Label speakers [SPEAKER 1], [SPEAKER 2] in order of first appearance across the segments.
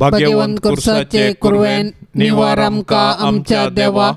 [SPEAKER 1] भाग्यवंत कुर्साचे कुरवेन निवार आमकां आमच्या देवा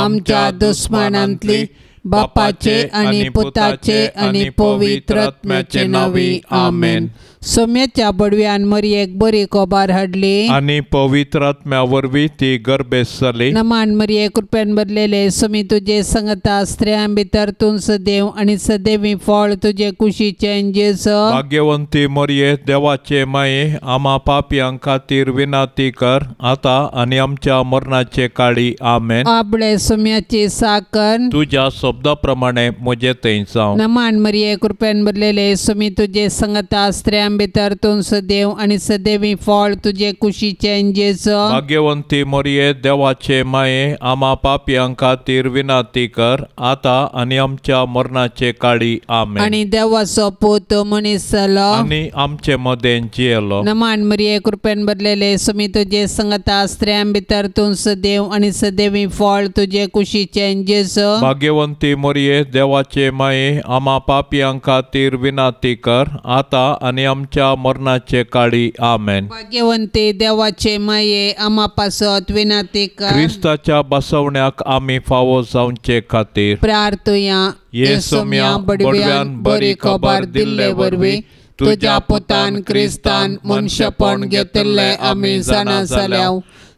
[SPEAKER 1] आमच्या दुस्मानांतली बापाचे आनी पुताचे आनी पवित्र आत्म्याचे नांवी आमेन. सोम्याच्या बडव्यान मरियेक बरी खबर हाडली
[SPEAKER 2] आनी पवित्र आत्म्या वरवीं ती गर्भेस्त जाली.
[SPEAKER 1] नमान मरिये कृपेन भरलेले सोमी तुजे संगता स्त्रियां भितर तूं सदैव आनी सदैवी फळ तुजे कुशीचें जेजू.
[SPEAKER 2] भाग्यवंती मरिये देवाचे माये आमा पापयां खातीर विनंती कर आतां आनी आमच्या मरणाचे काळी आमेन.
[SPEAKER 1] आपले सोम्याची साकर
[SPEAKER 2] तुज्या शब्दा प्रमाणे म्हजे थंय जावं.
[SPEAKER 1] नमान मरिये कृपेन भरलेले सोमी तुजे संगता स्त्रियां भितर तूं सदैव आनी सदैवी फळ तुजे कुशीचें जेजू.
[SPEAKER 2] भाग्यवंती मरिये देवाचे माये आमा पापयां खातीर विनंती कर आतां आनी आमच्या मरणाचे काळी आमेन.
[SPEAKER 1] आनी देवाचो पूत मनीस जालो
[SPEAKER 2] आनी आमचे मदें जियेलो.
[SPEAKER 1] नमान मरिये कृपेन भरलेले सोमी तुजे संगता स्त्रियां भितर तूं सदैव आनी सदैवी फळ तुजे कुशीचें जेजू.
[SPEAKER 2] भाग्यवंती मरिये देवाचे माये आमा पापयां खातीर विनंती कर आतां आनी आमच्या मरणाचे काळी आमेन.
[SPEAKER 1] भाग्यवंती देवाचे माये आमा पासत विनंती कर.
[SPEAKER 2] क्रिस्ताच्या बसवण्याक आमी फावो जावचे खातीर
[SPEAKER 1] प्रार्थुया.
[SPEAKER 2] ये सोम्या बडव्यान बरी खबर दिल्ले वरवीं
[SPEAKER 1] तुज्या पुतान क्रिस्तान मनशेपण घेतिल्लें आमी जाणा जाल्या.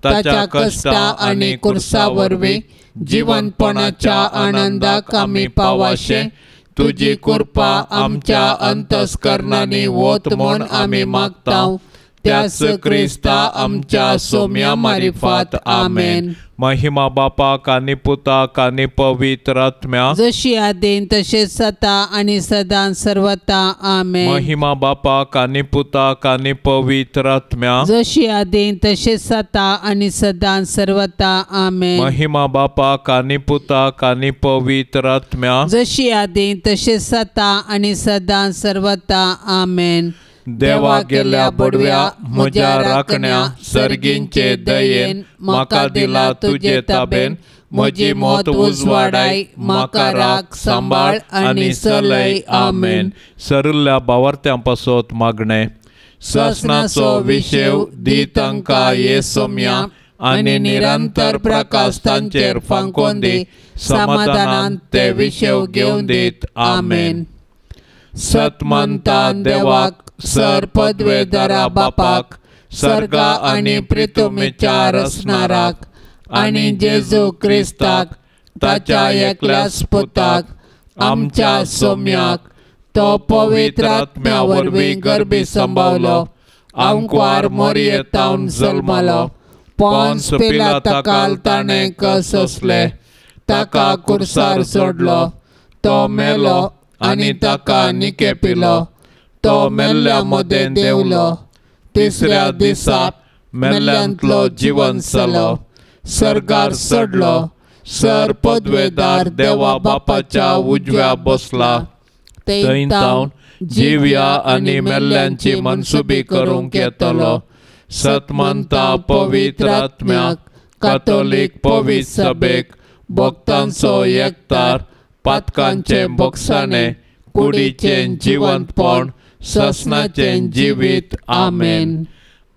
[SPEAKER 1] ताच्या कश्टा आनी कुर्सा वरवीं जिवनपणाच्या आनंदाक आमी पावाशे तुजी कृपा आमच्या अंतस्करणांनी वत म्हूण आमी मागता. त्याच क्रिस्ता आमच्या सोम्या मारिफात आमेन.
[SPEAKER 2] महिमा बापाक आनी पुताक आनी पवित्र आत्म्या
[SPEAKER 1] जशी आदीन तशेंच सता आनी सदां सर्वता आमेन.
[SPEAKER 2] महिमा बापाक आनी पुताक आनी पवित्र आत्म्या
[SPEAKER 1] जशी आदीन तशेंच सता आनी सदां सर्वता आमेन.
[SPEAKER 2] महिमा बापाक आनी पुताक आनी पवित्र आत्म्या
[SPEAKER 1] जशी आदीन तशेंच सता आनी सदां सर्वता आमेन.
[SPEAKER 2] देवा गेल्या बडव्या म्हज्या राखण्या सर्गींचे दयेन म्हाका दिला तुजे ताबेन म्हजी मत उजवाडाय म्हाका राख सांबाळ आनी चलय आमेन. सरिल्ल्या बावर्त्यां पासत मागणें. सासणाचो विशेव दी तांकां ये सोम्या आनी निरंतर प्रकाश तांचेर फांकोवन दी समाधानान ते विशेव घेवन दीत आमेन. सतमंता देवाक सर पदवेदारा बापाक सर्गा आनी प्रितुमेच्या रचणाराक आनी जेजू क्रिस्ताक ताच्या एकल्याच पुताक आमच्या सोम्याक तो पवित्र आत्म्या वरवीं गर्भी संभावलो आंकवार मोरयेतावन जल्मलो पोन्स पिलाताकाल ताणें कसोसले ताका कुर्सार सोडलो तो मेलो आनी ताका निकेपिलो तो मेल्ल्या मदें देंवलो तिसऱ्या दिसा मेल्ल्यांतलो जिवन जालो सर्गार चडलो सर पदवेदार देवा बापाच्या उजव्या बसला थंय तावन जिव्या आनी मेल्ल्यांची मनसुबी करूंक येतलो. सतमंता पवित्र आत्म्याक कातोलीक पवित्र सभेक भक्तांचो एकतार पातकांचें भोगसाणें कुडीचें जिवंतपण ससनाचें जिवीत आमेन.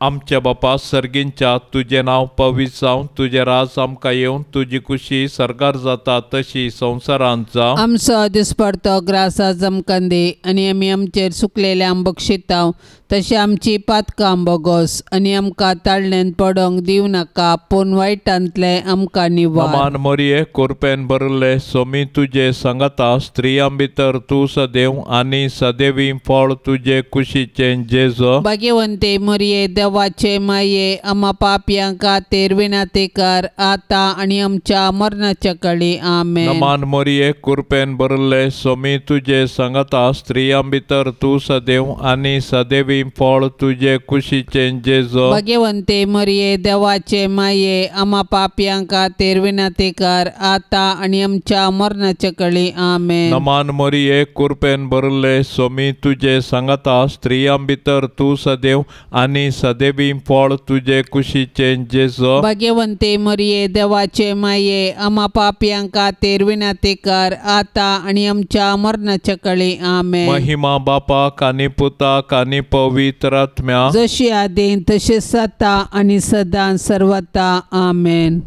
[SPEAKER 2] आमच्या बापा सर्गींच्या तुजें नांव पवित्र जावं तुजें राज आमकां येवन तुजी कुशी सर्गार जाता तशी संवसारांत जावं.
[SPEAKER 1] आमचो दिसपडतो ग्रास आज आमकां दी आनी आमी आमचेर सुकलेल्यांक बक्षितांव तशें आमची पातकां बोगोस आनी आमकां ताळण्यान पडोंक दिवं नाका पूण वायटांतलें आमकां निवार.
[SPEAKER 2] मान मरिये कुरपेन भरिल्ले सोमी तुजे सांगाता स्त्रियां भितर तूं सदैव आनी सदैवी फळ तुजे कुशीचें जेजू.
[SPEAKER 1] भाग्यवंते मरिये देवाचे माये आमा पापयां खातीर विनंती कर आतां आनी आमच्या मरणाच्या काळी आमेन.
[SPEAKER 2] नमान मरिये कुरपेन भरिल्ले सोमी तुजे सांगाता स्त्रियां भितर तूं सदैव आनी सदैवी फळ तुजे कुशीचें जेजू.
[SPEAKER 1] भाग्यवंते मरिये देवाचे माये आमा पापयां खातीर विनंती कर आतां आनी आमच्या मरणाच्या काळी आमेन.
[SPEAKER 2] नमान मरिये कुरपेन भरिल्ले सोमी तुजे सांगाता स्त्रियां भितर तूं सदैव आनी सदैवी फळ तुजे कुशीचें जेजू.
[SPEAKER 1] भाग्यवंते मरिये देवाचे माये आमा पापयां खातीर विनंती कर आतां आनी आमच्या मरणाच्या काळी आमेन.
[SPEAKER 2] महिमा बापाक आनी पुताक आनी पवित्र पवित्र आत्म्या,
[SPEAKER 1] जशी आदीं तशी सता आनी सदां सर्वता. आमेन.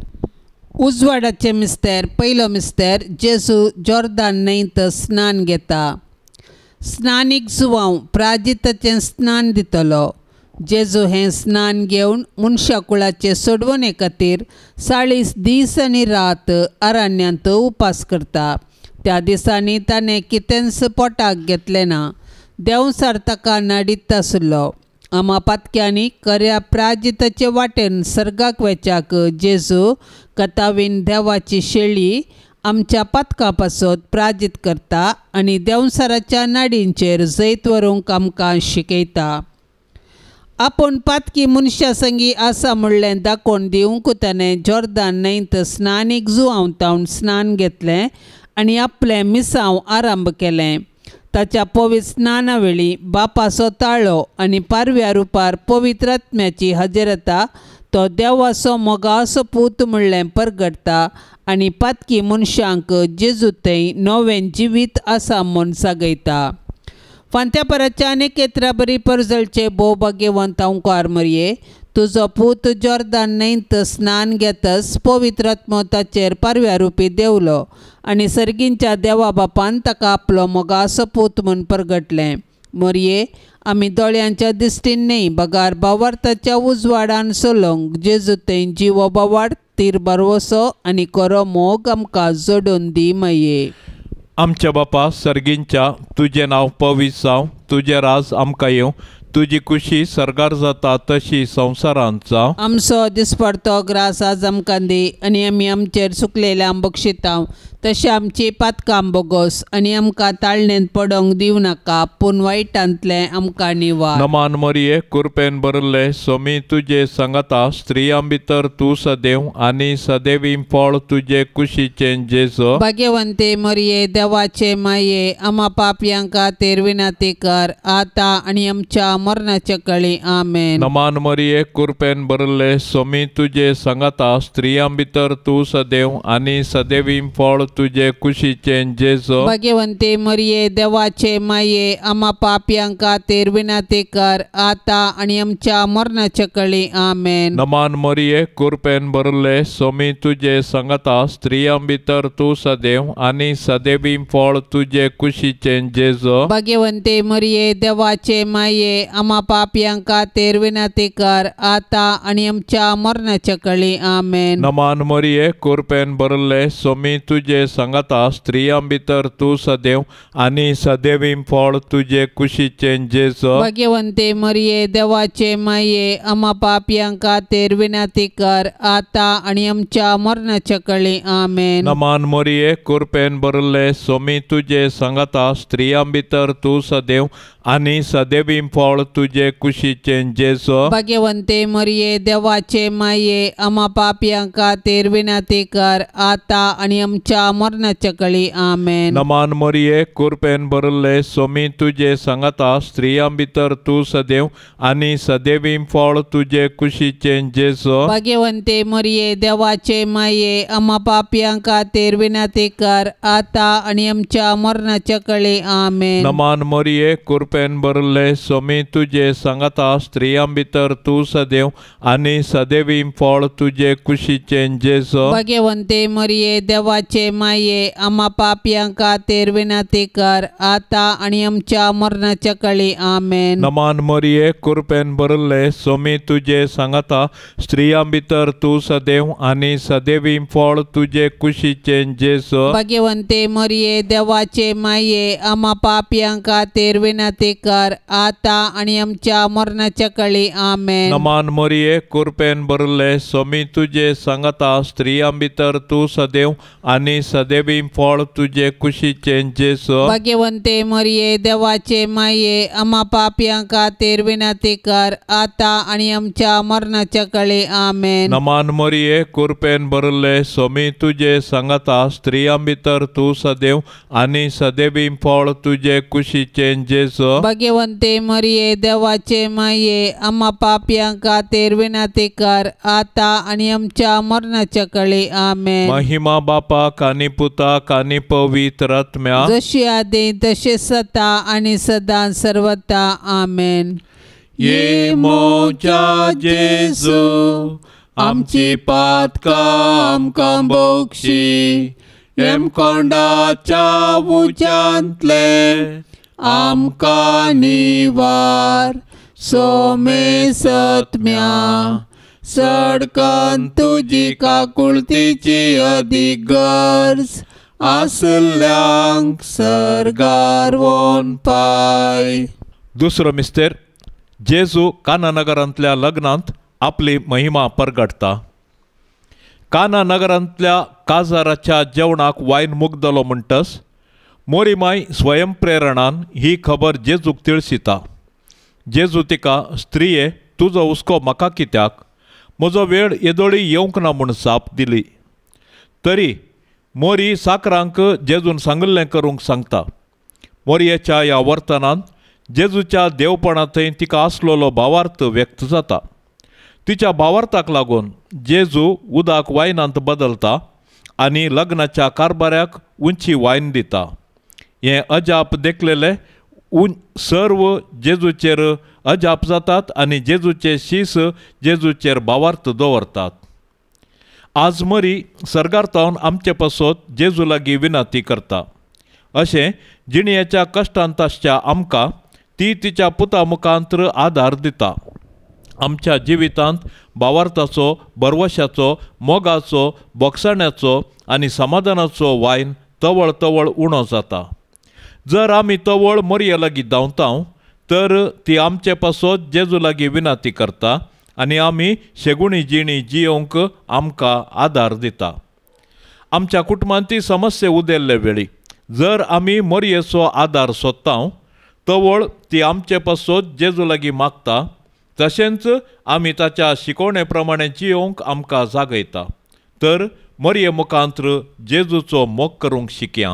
[SPEAKER 1] उजवाडाचे मिस्तेर. पयलो मिस्तेर, जेजू जॉर्दान न्हंयत स्नान घेता. स्नानीक जुवांव प्राजिताचें स्नान दितलो. जेजू हें स्नान घेवन मनशा कुळाचे सोडवणे खातीर 40 दीस आनी रात अरण्यांत उपास करता. त्या दिसांनी ताणें कितेंच पोटाक घेतलें ना. देंवसार ताका नाडीत आसलो. आमा पातक्यांनी खऱ्या प्राजिताचे वाटेन सर्गाक वेच्याक जेजू कथावीन देवाची शेळी आमच्या पातकां पासत प्राजीत करता आनी देंवसाराच्या नाडींचेर जैत व्हरूंक आमकां शिकयता. आपूण पातकी मनशा संगी आसा म्हणलें दाखोवन दिवंक ताणें जॉर्दान न्हंयत स्नानीक जुवांव तावन स्नान घेतलें आनी आपलें मिसांव आरंभ केलें. ताच्या पवित्र स्नाना वेळी बापाचो ताळो आनी पारव्या रुपार पवित्र आत्म्याची हजेरता तो देवाचो मोगाचो पूत म्हणलें परगटता आनी पातकी मनशांक जेजू थंय नवें जिवीत आसा म्हूण सागयता. फांत्यापराच्या आनी केत्रा बरी परजळचे भोव भाग्यवंत अंकार मरये, तुजो पूत जॉर्दान न्हंयत स्नान घेतच पवित्र आत्मो ताचेर पारव्या रुपी देंवलो आनी सर्गींच्या देवा बापान ताका आपलो मोगाचो पूत म्हूण परगटलें. मोरये, आमी दोळ्यांच्या दिश्टीन न्हय बगार भावार्थाच्या उजवाडान चलोवंक जेजू थंय जिवो बावाड तीर बरवसो आनी खरो मोग आमकां जोडून दी मये.
[SPEAKER 2] आमच्या बापा सर्गींच्या, तुजें नांव पवित्र जावं, तुजें राज आमकां येवं, तुजी कुशी सर्गार जाता तशी संवसारांत जावं.
[SPEAKER 1] आमचो दिसपडतो ग्रास आज आमकां दी आनी आमी आमचेर चुकलेल्यांक बक्षितांव तशें आमची पातकां बोगोस आनी आमकां ताळणेंत पडोंक दिवं नाका, पूण वायटांतलें आमकां निवार.
[SPEAKER 2] नमान मरिये, कृपेन भरिल्ले, स्वामी तुजे सांगाता, स्त्रियां भितर तूं सदैव आनी सदैवी फळ तुजे कुशीचें जेजू.
[SPEAKER 1] भाग्यवंते मरिये, देवाचे माये, आमा पापयां खातीर विनंती कर आतां आनी आमच्या मरणाच्या कळी. आमेन.
[SPEAKER 2] नमान मरिये, कृपेन भरिल्ले, स्वामी तुजे सांगाता, स्त्रियां भितर तूं सदैव आनी सदैवी फळ तुजे कुशीचें जेजू.
[SPEAKER 1] भाग्यवंते मरिये, देवाचे माये, आमा पापयां खातीर विनंती कर आतां आनी आमच्या मरणाच्या कळी. आमेन.
[SPEAKER 2] नमान मरिये, कृपेन भरिल्ले, स्वामी तुजे सांगाता, स्त्रियां भितर तूं सदैव आनी सदैवी फळ तुजे कुशीचें जेजू.
[SPEAKER 1] भाग्यवंते मरिये, देवाचे माये, आमा पापयां खातीर विनंती कर आतां आनी आमच्या मरणाच्या कळी. आमेन.
[SPEAKER 2] नमान मरिये, कृपेन भरिल्ले, स्वामी तुजे सांगाता, स्त्रियां भितर तूं सदैव आनी सदैवी फळ तुजे कुशीचें जेजू.
[SPEAKER 1] भाग्यवंते मरिये, देवाचे माये, आमा पापयां खातीर विनंती कर आतां आनी आमच्या मरणाच्या कळी. आमेन.
[SPEAKER 2] नमान मरिये, कृपेन भरिल्ले, स्वामी तुजे सांगाता, स्त्रियां भितर तूं सदैव आनी सदैवी फळ तुजे कुशीचें जेजू.
[SPEAKER 1] भाग्यवंते मरिये, देवाचे माये, आमा पापयां खातीर विनंती कर आतां आनी आमच्या मरणाच्या कळी. आमेन.
[SPEAKER 2] नमान मरिये, कृपेन भरिल्ले, स्वामी तुजे सांगाता, स्त्रियां भितर तूं सदैव आनी सदैवी फळ तुजे कुशीचें जेजू.
[SPEAKER 1] भाग्यवंते मरिये, देवाचे माये, आमा पापयां खातीर विनंती कर आतां आनी आमच्या मरणाच्या कळी. आमेन.
[SPEAKER 2] नमान मरिये, कृपेन भरिल्ले, स्वामी तुजे सांगाता, स्त्रियां भितर तूं सदैव आनी सदैवी फळ तुजे कुशीचें जेजू.
[SPEAKER 1] भाग्यवंते मरिये, देवाचे माये, आमा पापयां खातीर विनंती कर आतां आनी आमच्या मरणाच्या कळी. आमेन.
[SPEAKER 2] नमान मरिये, कृपेन भरिल्ले, स्वामी तुजे सांगाता, स्त्रियां भितर तूं सदैव आनी सदैवी फळ तुजे कुशीचें जेजू.
[SPEAKER 1] भाग्यवंते मरिये, देवाचे माये, आमा पापयां खातीर विनंती कर आतां आनी आमच्या मरणाच्या कळी. आमेन.
[SPEAKER 2] नमान मरिये, कृपेन भरिल्ले, स्वामी तुजे सांगाता, स्त्रियां भितर तूं सदैव आनी सदैवी फळ तुजे कुशीचें जेजू.
[SPEAKER 1] भाग्यवंते मरिये, देवाचे माये, आमा पापयां खातीर विनंती कर आतां आनी आमच्या मरणाच्या कळी. आमेन.
[SPEAKER 2] नमान मरिये, कृपेन भरिल्ले, स्वामी तुजे सांगाता, स्त्रियां भितर तूं सदैव आनी सदैवी फळ तुजे कुशीचें जेजू.
[SPEAKER 1] भाग्यवंते मरिये, देवाचे माये, आमा पापयां खातीर विनंती कर आतां आनी आमच्या मरणाच्या कळी. आमेन.
[SPEAKER 2] महिमा बापाक आनी पुताक आनी पवित्र आत्म्याक,
[SPEAKER 1] जशी आदी तशी सता आनी सदां सर्वता. आमेन.
[SPEAKER 2] ये मोजा जेजू आमची पातकां आमकां बोगशी हेमकोंडाच्या उज्यांतले आमकां निवार सोमेसत्म्या सडकन तुजी काकुळतीची अदीक गरज आसल्यांक सर्गार वोन पाय.
[SPEAKER 3] दुसरो मिस्तेर जेजू काना नगरांतल्या लग्नांत आपली महिमा परगटता. काना नगरांतल्या काजाराच्या जेवणाक वायन मुगदलो म्हणटस मोरीमाय स्वयंप्रेरणान ही खबर जेजूक तिळसिता. जेजू तिका स्त्रिये तुजो हुस्को म्हाका कित्याक, म्हजो वेळ येदोळी येवंक ना म्हूण जाप दिली. तरी मोरी साकरांक जेजून सांगिल्लें करूंक सांगता. मोरयेच्या ह्या वर्तनान जेजूच्या देवपणा थंय तिका आसलेलो भावार्थ व्यक्त जाता. तिच्या भावार्थाक लागून जेजू उदक वायनांत बदलता आनी लग्नाच्या कारभाऱ्याक उंची वायन दिता. हें अजाप देखलेले सर्व जेजूचेर अजाप जातात आनी जेजूचे शीस जेजूचेर भावार्थ दवरतात. आज मरी सर्गार तावन आमचे पासत जेजू लागीं विनंती करता. अशें जिणेच्या कश्टांत आसच्या आमकां ती तिच्या पुता मुखांत्र आदार दिता. आमच्या जिवितांत भावार्थाचो, भरवशाचो, मोगाचो, बोगसाण्याचो आनी समाधानाचो वायन तवळ तवळ उणो जाता. जर आमी तवळ मोरये लागीं धांवता तर ती आमचे पासत जेजू लागीं विनंती करता आनी आमी शेगुणी जिणी जियोवंक आमकां आदार दिता. आमच्या कुटुंबांत ती समस्या उदेल्ले वेळी जर आमी मोरयेचो आदार सोदता तवळ ती आमचे पासत जेजू लागीं मागता. तशेंच आमी ताच्या शिकवणे प्रमाणे जियोवंक आमकां जागयता. तर मोरये मुखांत्र जेजूचो मोग करूंक शिकया.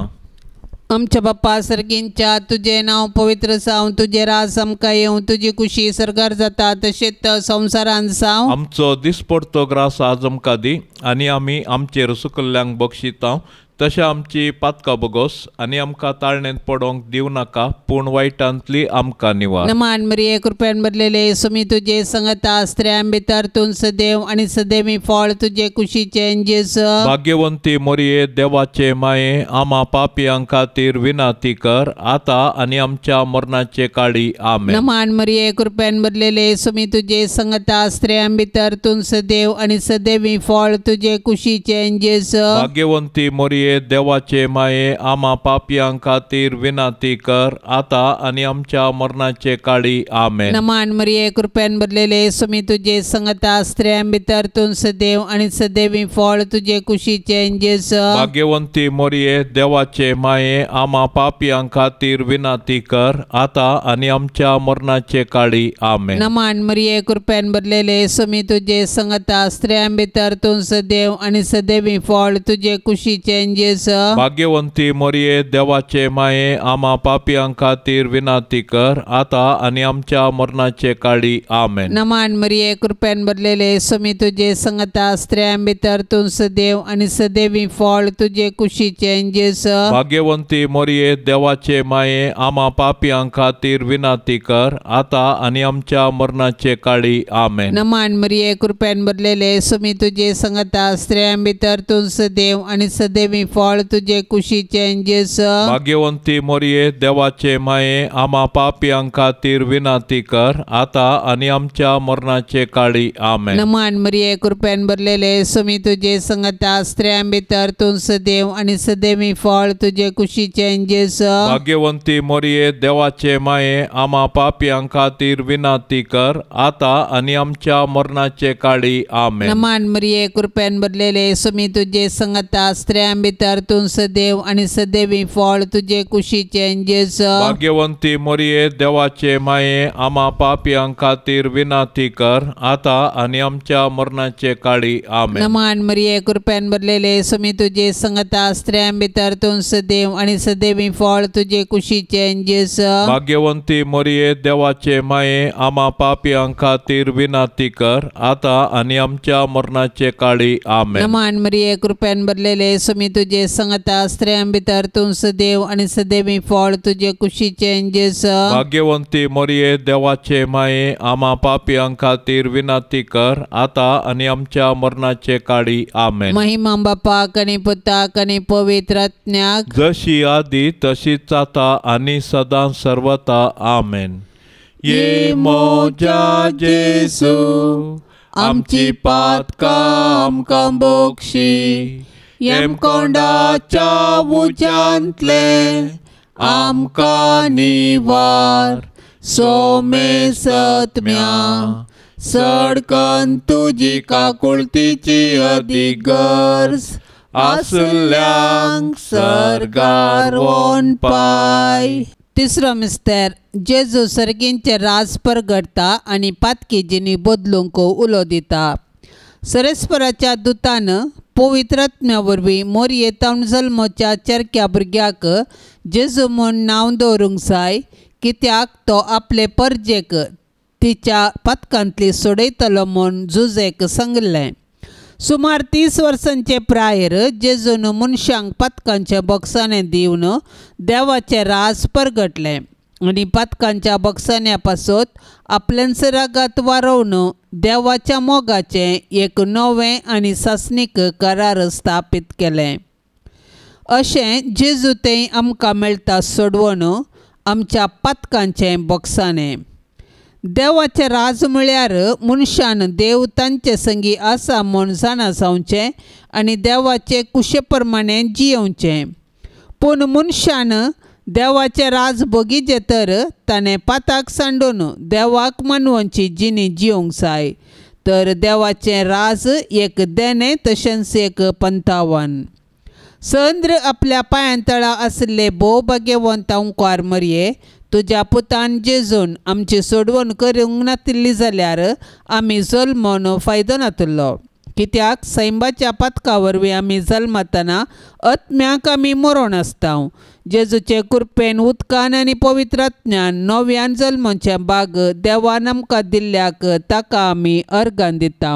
[SPEAKER 1] आमच्या बाप्पा सर्गींच्या तुजें नांव पवित्र जावं, तुजें राज आमकां येवं, तुजी कुशी सर्गार जाता तशेंच संवसारांत जावं.
[SPEAKER 3] आमचो दिसपडतो ग्रास आज आमकां दी आनी आमी आमचेर सुकल्ल्यांक बक्षिता तशें आमची पातकां बोगोस आनी आमकां ताळणेंत पडोवंक दिवं नाका पूण वायटांतली आमकां निवार.
[SPEAKER 1] नमान मरिये कृपेन भरलेले सुमी तुजे संगता स्त्रियां भितर तूं सदैव आनी सदैवी फळ तुजे कुशीचें जेजू.
[SPEAKER 3] भाग्यवंती मोरये देवाचे माये आमा पापयां खातीर विनंती कर आतां आनी आमच्या मरणाचे काळी. आमेन.
[SPEAKER 1] नमान मरिये कृपेन भरलेले सुमी तुजे संगता स्त्रियां भितर तूं सदैव आनी सदैवी फळ तुजे कुशीचें जेजू.
[SPEAKER 3] भाग्यवंती मोरये देवाचे माये आमा पापयां खातीर विनंती कर आतां आनी आमच्या मरणाचे काळी. आमेन.
[SPEAKER 1] नमान मरिये कृपेन भरलेले सुमी तुजे संगता स्त्रियां भितर तूं सदैव आनी सदैवी फळ तुजे कुशीचें जेजू.
[SPEAKER 3] भाग्यवंती मोरये देवाचे माये आमा पापयां खातीर विनंती कर आतां आनी आमच्या मरणाचे काळी. आमेन.
[SPEAKER 1] नमान मरिये कृपेन भरलेले सुमी तुजे संगता स्त्रियां भितर तूं सदैव आनी सदैवी फळ तुजे कुशीचें जेजू.
[SPEAKER 3] भाग्यवंती मोरये देवाचे माये आमा पापयां खातीर विनंती कर आतां आनी आमच्या मरणाचे काळी. आमेन.
[SPEAKER 1] नमान मरिये कृपेन भरलेले सुमी तुजे संगता स्त्रियां भितर तूं सदैव आनी सदैवी फळ तुजे कुशीचें जेजू.
[SPEAKER 3] भाग्यवंती मोरये देवाचे माये आमा पापयां खातीर विनंती कर आतां आनी आमच्या मरणाचे काळी. आमेन.
[SPEAKER 1] नमान मरिये कृपेन भरलेले सुमी तुजे संगता स्त्रियां भितर तूं सदैव आनी सदैवी फळ तुजे कुशीचें जेजू.
[SPEAKER 3] भाग्यवंती मोरये देवाचे माये आमा पापयां खातीर विनंती कर आतां आनी आमच्या मरणाचे काळी. आमेन.
[SPEAKER 1] नमान मरिये कृपेन भरलेले सुमी तुजे संगता स्त्रियां भितर तूं सदैव आनी सदैवी फळ तुजे कुशीचें जेजू.
[SPEAKER 3] भाग्यवंती मोरये देवाचे माये आमा पापयां खातीर विनंती कर आतां आनी आमच्या मरणाचे काळी. आमेन.
[SPEAKER 1] नमान मरिये कृपेन भरलेले सुमी तुजे संगता स्त्रियां भितर तूं सदैव आनी सदैवी फळ तुजे कुशीचें जेजू.
[SPEAKER 3] भाग्यवंती मोरये देवाचे माये आमा पापयां खातीर विनंती कर आतां आनी आमच्या मरणाचे काळी. आमेन.
[SPEAKER 1] नमान मरिये कृपेन भरलेले सुमी तुजे संगता स्त्रियां भितर तूं सदैव आनी सदैवी फळ तुजे कुशीचें जेजू.
[SPEAKER 3] भाग्यवंती मोरये देवाचे माये आमा पापयां खातीर विनंती कर आतां आनी आमच्या मरणाचे काळी. आमेन.
[SPEAKER 1] नमान मरिये कृपेन भरलेले सुमी तुजे संगता स्त्रियां भितर तूं सदैव आनी सदैवी फळ तुजे कुशीचें जेजू.
[SPEAKER 3] भाग्यवंती मरिये देवाचे माये आमा पापयां खातीर विनंती कर आतां आनी आमच्या मरणाचे काळी. आमेन.
[SPEAKER 1] महिमा बापाक आनी पुताक आनी पवित्र आत्म्याक,
[SPEAKER 3] जशी आदी तशीच आतां आनी सदां सर्वता. आमेन. ये म्हज्या जेजू आमची पातकां आमकां बोगशी, येमकोंडाच्या उज्यांतले आमकां निवार, सोमे सत्म्या सडकन तुजी काकुळतीची अदीक गरज आसल्यांक सर्गार वोन पाय.
[SPEAKER 1] तिसरो मिस्तेर जेजू सर्गींचे राज परगडटा आनी पातकी जिणी बदलूंक उलो दिता. सरेस्पराच्या दुतान पवित्र आत्म्या वरवीं मोरये तावन जल्मच्या चेरक्या भुरग्याक जेजू म्हूण नांव दवरूंक जाय, कित्याक तो आपले परजेक तिच्या पातकांतली सोडयतलो म्हूण जुजेक सांगिल्लें. सुमार 30 वर्सांचे प्रायर जेजून मनशांक पातकांच्या बक्षाणे दिवन देवाचें राज परगटलें आनी पातकांच्या बक्षाण्या पासत आपल्याच रागात वारोवन देवाच्या मोगाचें एक नवें आनी सासणीक करार स्थापीत केलें. अशें जेजू तें आमकां मेळटा सोडवण आमच्या पातकांचें बक्षाणें. देवाचें राज म्हळ्यार मनशान देव तांचे संगी आसा म्हूण जाणा जावचें आनी देवाचे कुशे प्रमाणें जियेवचें. पूण मनशान देवाचें राज भोगिचें तर ताणें पाताक सांडून देवाक मानवची जिणी जियोंक जाय. तर देवाचें राज एक देणें तशेंच एक पंथावन. संद्र आपल्या पांयां तळा आशिल्ले भोव भाग्यवंत अंकार मरये तुज्या पुतान जेजून आमची सोडवण करूंक नातिल्ली जाल्यार आमी जल्मोन फायदो नातिल्लो. कित्याक सैंबाच्या पातका वरवीं आमी जल्मतना आत्म्याक आमी मरोण आसता. जेजूचे कृपेन उदकान आनी पवित्र आत्म्यान नव्यान जल्मचें बाग देवान आमकां दिल्ल्याक ताका आमी अर्गां दिता.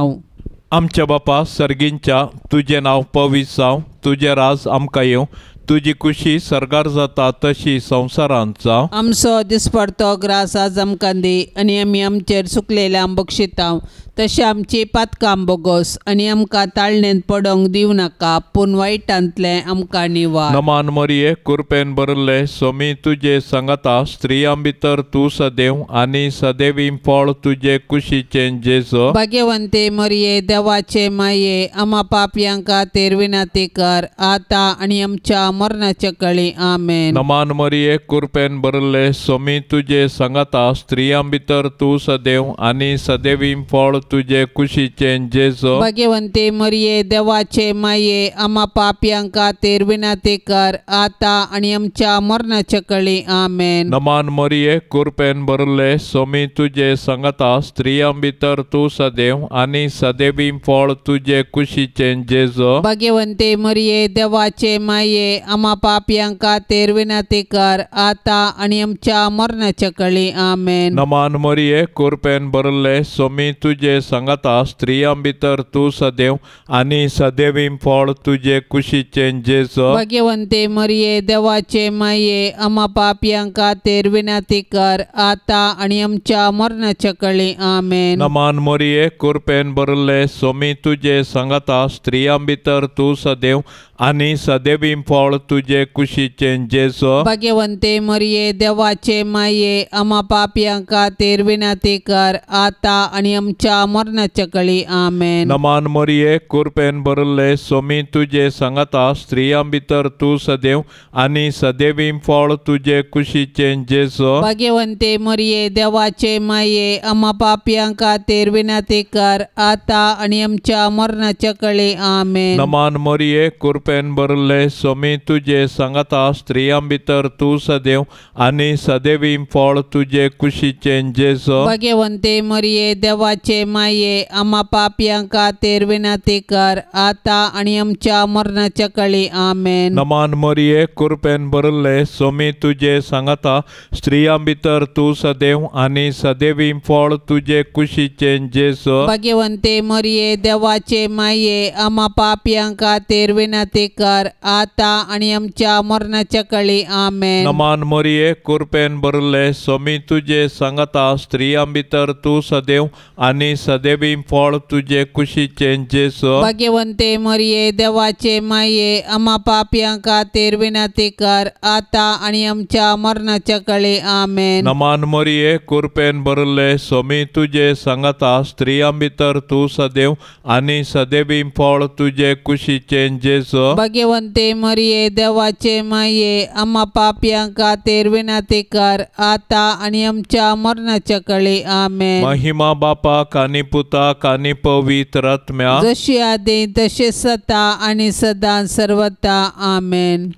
[SPEAKER 3] आमच्या बापा सर्गींच्या तुजें नांव पवित्र जावं, तुजें राज आमकां येवं, तुजी कुशी सर्गार जाता तशी संवसारांत जावं.
[SPEAKER 1] आमचो दिसपडतो ग्रास आज आमकां दी आनी आमी आमचेर चुकलेल्या बक्षिता तशें आमची पातकां बोगोस आनी आमकां ताळणेंत पडोंक दिवं नाका, पूण वायटांतलें आमकां निवार.
[SPEAKER 3] नमान मरिये कृपेन भरिल्ले सोमी तुजे संगता, स्त्रियां भितर तूं सदैव आनी सदैवी फळ तुजे कुशीचें जेजू.
[SPEAKER 1] भाग्यवंते मरिये देवाचे माये आमा पापयां खातीर विनंती कर आतां आनी आमच्या मरणाच्या कळी. आमेन.
[SPEAKER 3] नमान मरिये कृपेन भरिल्ले सोमी तुजे संगता, स्त्रियां भितर तूं सदैव आनी सदैवी फळ तुजे कुशीचें जेजू.
[SPEAKER 1] भाग्यवंते मरिये देवाचे माये आमा पापयां खातीर विनंती कर आतां आनी आमच्या मरणाच्या कळी. आमेन.
[SPEAKER 3] नमान मरिये कृपेन भरिल्ले सोमी तुजे संगता, स्त्रियां भितर तूं सदैव आनी सदैवी फळ तुजे कुशीचें जेजू.
[SPEAKER 1] भाग्यवंते मरिये देवाचे माये आमा पापयां खातीर विनंती कर आतां आनी आमच्या मरणाच्या कळी. आमेन.
[SPEAKER 3] नमान मरिये कृपेन भरिल्ले सोमी तुजे संगता, स्त्रियां भितर तूं सदैव आनी सदैवी फळ तुजे कुशीचें जेजू.
[SPEAKER 1] भाग्यवंते मरिये देवाचे माये आमा पापयां खातीर विनंती कर आतां आनी आमच्या मरणाच्या कळी. आमेन.
[SPEAKER 3] नमान मरिये कृपेन भरिल्ले सोमी तुजे संगता, स्त्रियां भितर तूं सदैव आनी सदैवी फळ तुजे कुशीचें जेजू.
[SPEAKER 1] भाग्यवंते मरिये देवाचे माये आमा पापयां खातीर विनंती कर आतां आनी आमच्या मरणाच्या कळी. आमेन.
[SPEAKER 3] नमान मरिये कृपेन भरिल्ले सोमी तुजे संगता, स्त्रियां भितर तूं सदैव आनी सदैवी फळ तुजे कुशीचें जेजू.
[SPEAKER 1] भाग्यवंते मरिये देवाचे माये आमा पापयां खातीर विनंती कर आतां आनी आमच्या मरणाच्या कळी. आमेन.
[SPEAKER 3] नमान मरिये कृपेन भरिल्ले सोमी तुजे संगता, स्त्रियां भितर तूं सदैव आनी सदैवी फळ तुजे कुशीचें जेजू.
[SPEAKER 1] भाग्यवंते मरिये देवाचे माये आमा पापयां खातीर विनंती कर आतां आनी आमच्या मरणाच्या कळी. आमेन.
[SPEAKER 3] नमान मरिये कृपेन भरिल्ले सोमी तुजे संगता, स्त्रियां भितर तूं सदैव आनी सदैवी फळ तुजे कुशीचें जेजू.
[SPEAKER 1] भाग्यवंते मरिये देवाचे माये आमा पापयां खातीर विनंती विनंती कर आता आनी आमच्या मरणाच्या कळी आमेन।
[SPEAKER 3] नमान मरिये कृपेन भरले स्वामी तुजे सांगाता स्त्रियां भितर तूं सदैव आनी सदैवी फळ तुजे कुशीचें जेजू।
[SPEAKER 1] भाग्यवंते मरिये देवाचे माये आम्हा पापयां खातीर विनंती कर आता आनी आमच्या मरणाच्या कळी आमेन।
[SPEAKER 3] नमान मरिये कृपेन भरले स्वामी तुजे सांगाता स्त्रियां भितर तूं सदैव आनी सदैवी फळ तुजे कुशीचें जेजू।
[SPEAKER 1] भाग्यवंते मरिये देवाचे माये आम्हा पापयां खातीर विनंती कर आता आनी आमच्या मरणाच्या कळी आमेन।
[SPEAKER 3] महिमा बापाक आनी पुताक आनी पवित्र आत्म्याक
[SPEAKER 1] जशी आदी तशी सता आनी सदां सर्वता आमेन।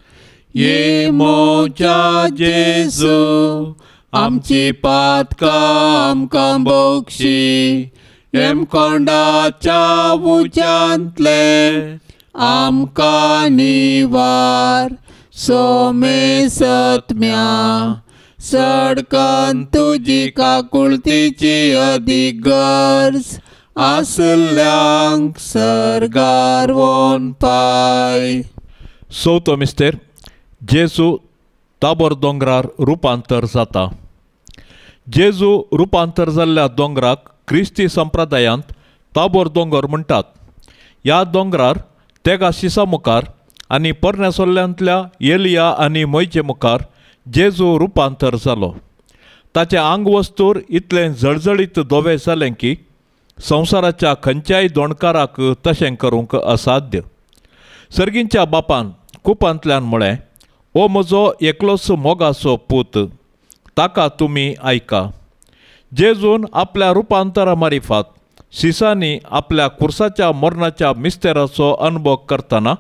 [SPEAKER 2] ये मोजा जेजू आमची पातकां आमकां बोगशी हेमकोंडाच्या उज्यांतले आमकां निवार सोमे सत्म्या सडकन तुजी काकुळतीची अदीक गरज आसल्यांक सर्गार वोन पाय।
[SPEAKER 3] चवथो मिस्तेर जेजू ताबोर दोंगरार रुपांतर जाता। जेजू रुपांतर जाल्ल्या दोंगराक क्रिस्ती संप्रदायांत ताबोर दोंगर म्हणटात। ह्या दोंगरार तेगा शिसा मुखार आनी पोरण्या सोल्ल्यांतल्या एलिया आनी मोयचे मुखार जेजू रुपांतर जालो। ताचें आंगवस्तूर इतलें जळजळीत धवें जालें की संवसाराच्या खंयच्याय दोणकाराक तशें करूंक असाध्य। सर्गींच्या बापान कुपांतल्यान म्हळें, हो म्हजो एकलोच मोगाचो पूत, ताका तुमी आयका। जेजून आपल्या रुपांतरा मारिफात शिसांनी आपल्या कुर्साच्या मरणाच्या मिस्तेराचो अनुभव करतना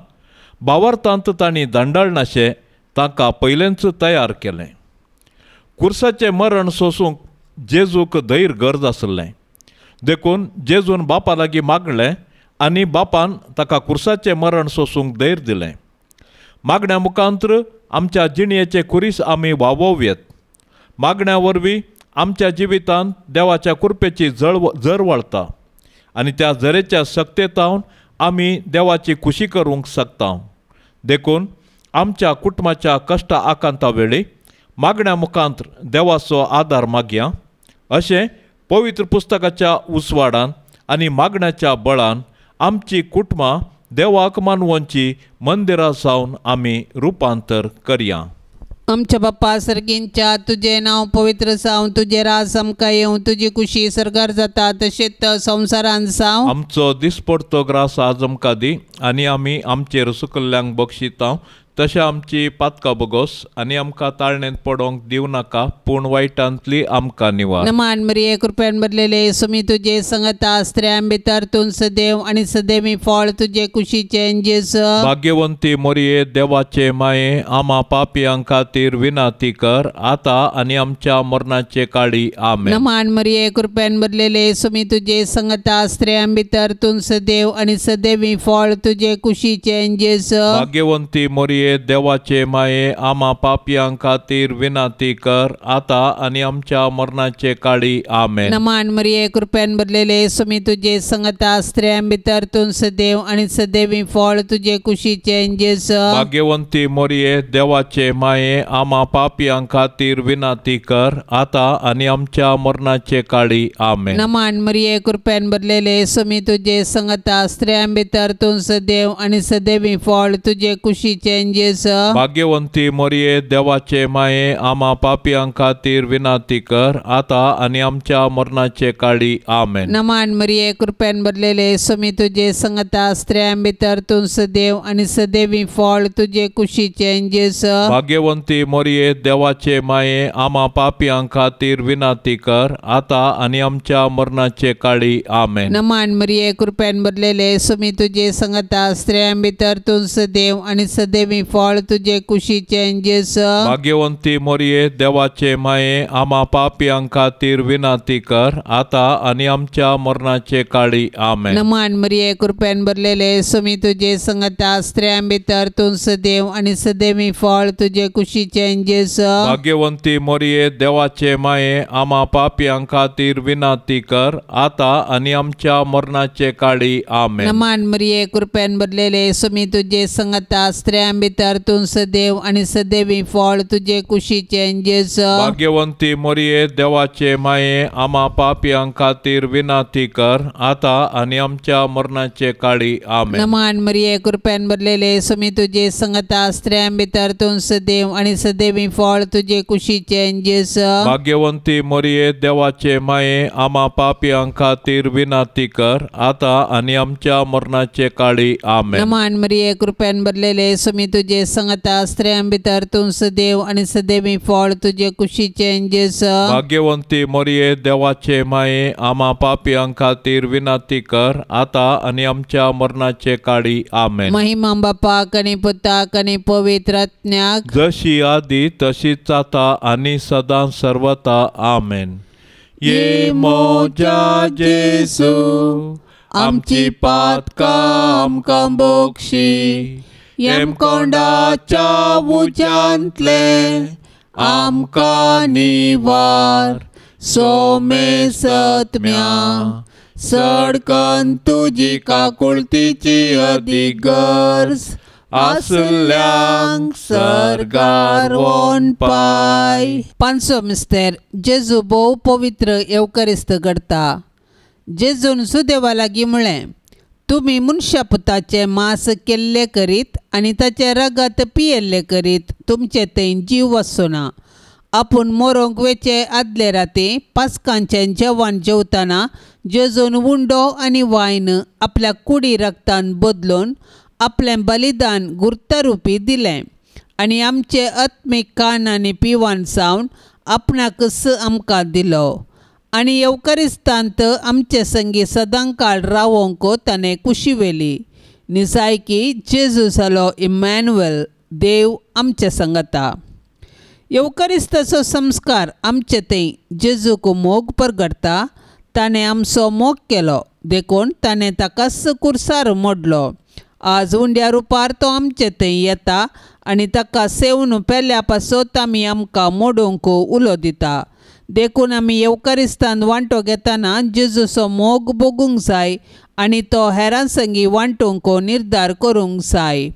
[SPEAKER 3] भावार्थांत तांणी दांडाळनाशें तांकां पयलेंच तयार केलें। कुर्साचें मरण सोसूंक जेजूक धैर्य गरज आसलें, देखून जेजून बापा लागीं मागलें आनी बापान ताका कुर्साचें मरण सोसूंक धैर्य दिलें। मागण्या मुखांत्र आमच्या जिणयेचे कुरीस आमी वावोवयेत। मागण्या वरवीं आमच्या जिवितांत देवाच्या कृपेची जर वळता आनी त्या जरेच्या शक्तेतावन आमी देवाची खुशी करूंक शकता। देखून आमच्या कुटुंबाच्या कश्टा आकांता वेळी मागण्या मुखांत्र देवाचो आदार मागया अशें पवित्र पुस्तकाच्या उजवाडान आनी मागण्याच्या बळान आमची कुटुंबां देवाक मानवोंची मंदिरां जावन आमी रुपांतर करया।
[SPEAKER 1] आमच्या बाप्पा सर्गींच्या तुजें नांव पवित्र जावं, तुजें राज आमकां येवं, तुजी कुशी सर्गार जाता तशेंच संवसारांत जावं।
[SPEAKER 3] आमचो दिसपडतो ग्रास आज आमकां दी आनी आमी आमचेर सुकल्ल्यांक बक्षिता तशें आमची पातकां बोगोस आनी आमकां ताळणेंत पडोंक दिवं नाका, पूण वायटांतली आमकां निवार।
[SPEAKER 1] नमान मरिये कृपेन भरलेले स्वामी तुजे संगता स्त्रियां भितर तूं सदैव आनी सदैवी फळ तुजे कुशीचें जेजू।
[SPEAKER 3] भाग्यवंती मरिये देवाचे माये आमा पापयां खातीर विनंती कर आता आनी आमच्या मरणाचे काळी आमेन।
[SPEAKER 1] नमान मरिये कृपेन भरलेले स्वामी तुजे संगता स्त्रियां भितर तूं सदैव आनी सदैवी फळ तुजे कुशीचें जेजू।
[SPEAKER 3] भाग्यवंती मरिये देवाचे माये आमा पापयां खातीर विनंती कर आता आनी आमच्या मरणाचे काळी आमेन।
[SPEAKER 1] नमान मरिये कृपेन भरलेले स्वामी तुजे संगता स्त्रियां भितर तूं सदैव आनी सदैवी फळ तुजे कुशीचें जेजू।
[SPEAKER 3] भाग्यवंती मरिये देवाचे माये आमा पापयां खातीर विनंती कर आता आनी आमच्या मरणाचे काळी आमेन।
[SPEAKER 1] नमान मरिये कृपेन भरलेले स्वामी तुजे संगता स्त्रियां भितर तूं सदैव आनी सदैवी फळ तुजे कुशीचें जेजू।
[SPEAKER 3] भाग्यवंती मरिये देवाचे माये आमा पापयां खातीर विनंती कर आता आनी आमच्या मरणाचे काळी आमेन।
[SPEAKER 1] नमान मरिये कृपेन भरलेले स्वामी तुजे संगता स्त्रियां भितर तूं सदैव आनी सदैवी फळ तुजे कुशीचें जेजू।
[SPEAKER 3] भाग्यवंती मरिये देवाचे माये आमा पापयां खातीर विनंती कर आता आनी आमच्या मरणाचे काळी आमेन।
[SPEAKER 1] नमान मरिये कृपेन भरलेले स्वामी तुजे संगता स्त्रियां भितर तूं सदैव आनी सदैवी फळ तुजे कुशीचें जेजू.
[SPEAKER 3] भाग्यवंती मोरये देवाचे माये आमा पापयां खातीर विनंती कर आतां आनी आमच्या मरणाचे काळी. आमेन.
[SPEAKER 1] नमन मरिये कृपेन भरलेले स्वामी तुजे संगता स्त्रियां भितर तूं सदैव आनी सदैवी फळ तुजे कुशीचें जेजू.
[SPEAKER 3] भाग्यवंती मोरये देवाचे माये आमा पापयां खातीर विनंती कर आतां आनी आमच्या मरणाचे काळी. आमेन.
[SPEAKER 1] नमन मरिये कृपेन भरलेले स्वामी तुजे संगता स्त्रियां भितर तूं सदैव आनी सदैवी फळ तुजे कुशीचें जेजू.
[SPEAKER 3] भाग्यवंती मोरये देवाचे माये आमा पापयां खातीर विनंती कर आतां आनी आमच्या मरणाचे काळी. आमेन.
[SPEAKER 1] नमन मरिये कृपेन भरलेले स्वामी तुजे संगता स्त्रियां भितर तूं सदैव आनी सदैवी फळ तुजे कुशीचें जेजू.
[SPEAKER 3] भाग्यवंती मोरये देवाचे माये आमा पापयां खातीर विनंती कर आतां आनी आमच्या मरणाचे काळी. आमेन.
[SPEAKER 1] नमन मरिये कृपेन भरलेले स्वामी तुजे संगता स्त्रियां भितर तूं सदैव आनी सदैवी फळ तुजे कुशीचें जेजू.
[SPEAKER 3] भाग्यवंती मोरये देवाचे माये आमा पापयां खातीर विनंती कर आतां आनी आमच्या मरणाचे काळी. आमेन.
[SPEAKER 1] महिमा बापाक आनी पुताक आनी पवित्र आत्म्याक,
[SPEAKER 3] जशी आदी तशीच आतां आनी सदां सर्वता. आमेन. ये मोजा जेजू आमची पातकां आमकां बोक्षी, येमकोंडाच्या उज्यांतले आमकां निवार, सोमे सत्म्या सडकन तुजी काकुळतीची अदीक गरज आसल्यांक सर्गार वोन पाय.
[SPEAKER 1] पांचवो मिस्तेर जेजू भोव पवित्र येवकरिस्त घडता. जेजून सुदेवा लागीं म्हळें, तुमी मनशा पुताचें मांस केल्लें करीत आनी ताचें रगत पियेल्लें करीत तुमचे थंय जीव वचना. आपूण मरोंक वेचे आदले राती पास्कांचें जेवण जेवतना जेजून उंडो आनी वायन आपल्या कुडी रगतान बदलून आपलें बलिदान गुर्तारुपी दिलें आनी आमचे आत्मीक कान आनी पिवान सावन आपणाकच आमकां दिलो आनी येवकरिस्तांत आमचे संगी सदांकाळ रावोंक ताणें कुशी व्हेली. निजायकी जेजू जालो इमॅन्युएल, देव आमचे संगता. येवकरिस्ताचो संस्कार आमचे थंय जेजूक मोग परगडटा. ताणें आमचो मोग केलो देखून ताणें ताकाच कुर्सार मोडलो. आज उंड्या रुपार तो आमचे थंय येता आनी ताका सेवन पेल्या पासत आमी आमकां मोडूंक उलो दिता. देखून आमी येवकरिस्तान वांटो घेतना जेजूचो मोग भोगूंक जाय आनी तो हेरां संगी वांटूंक निर्धार करूंक जाय.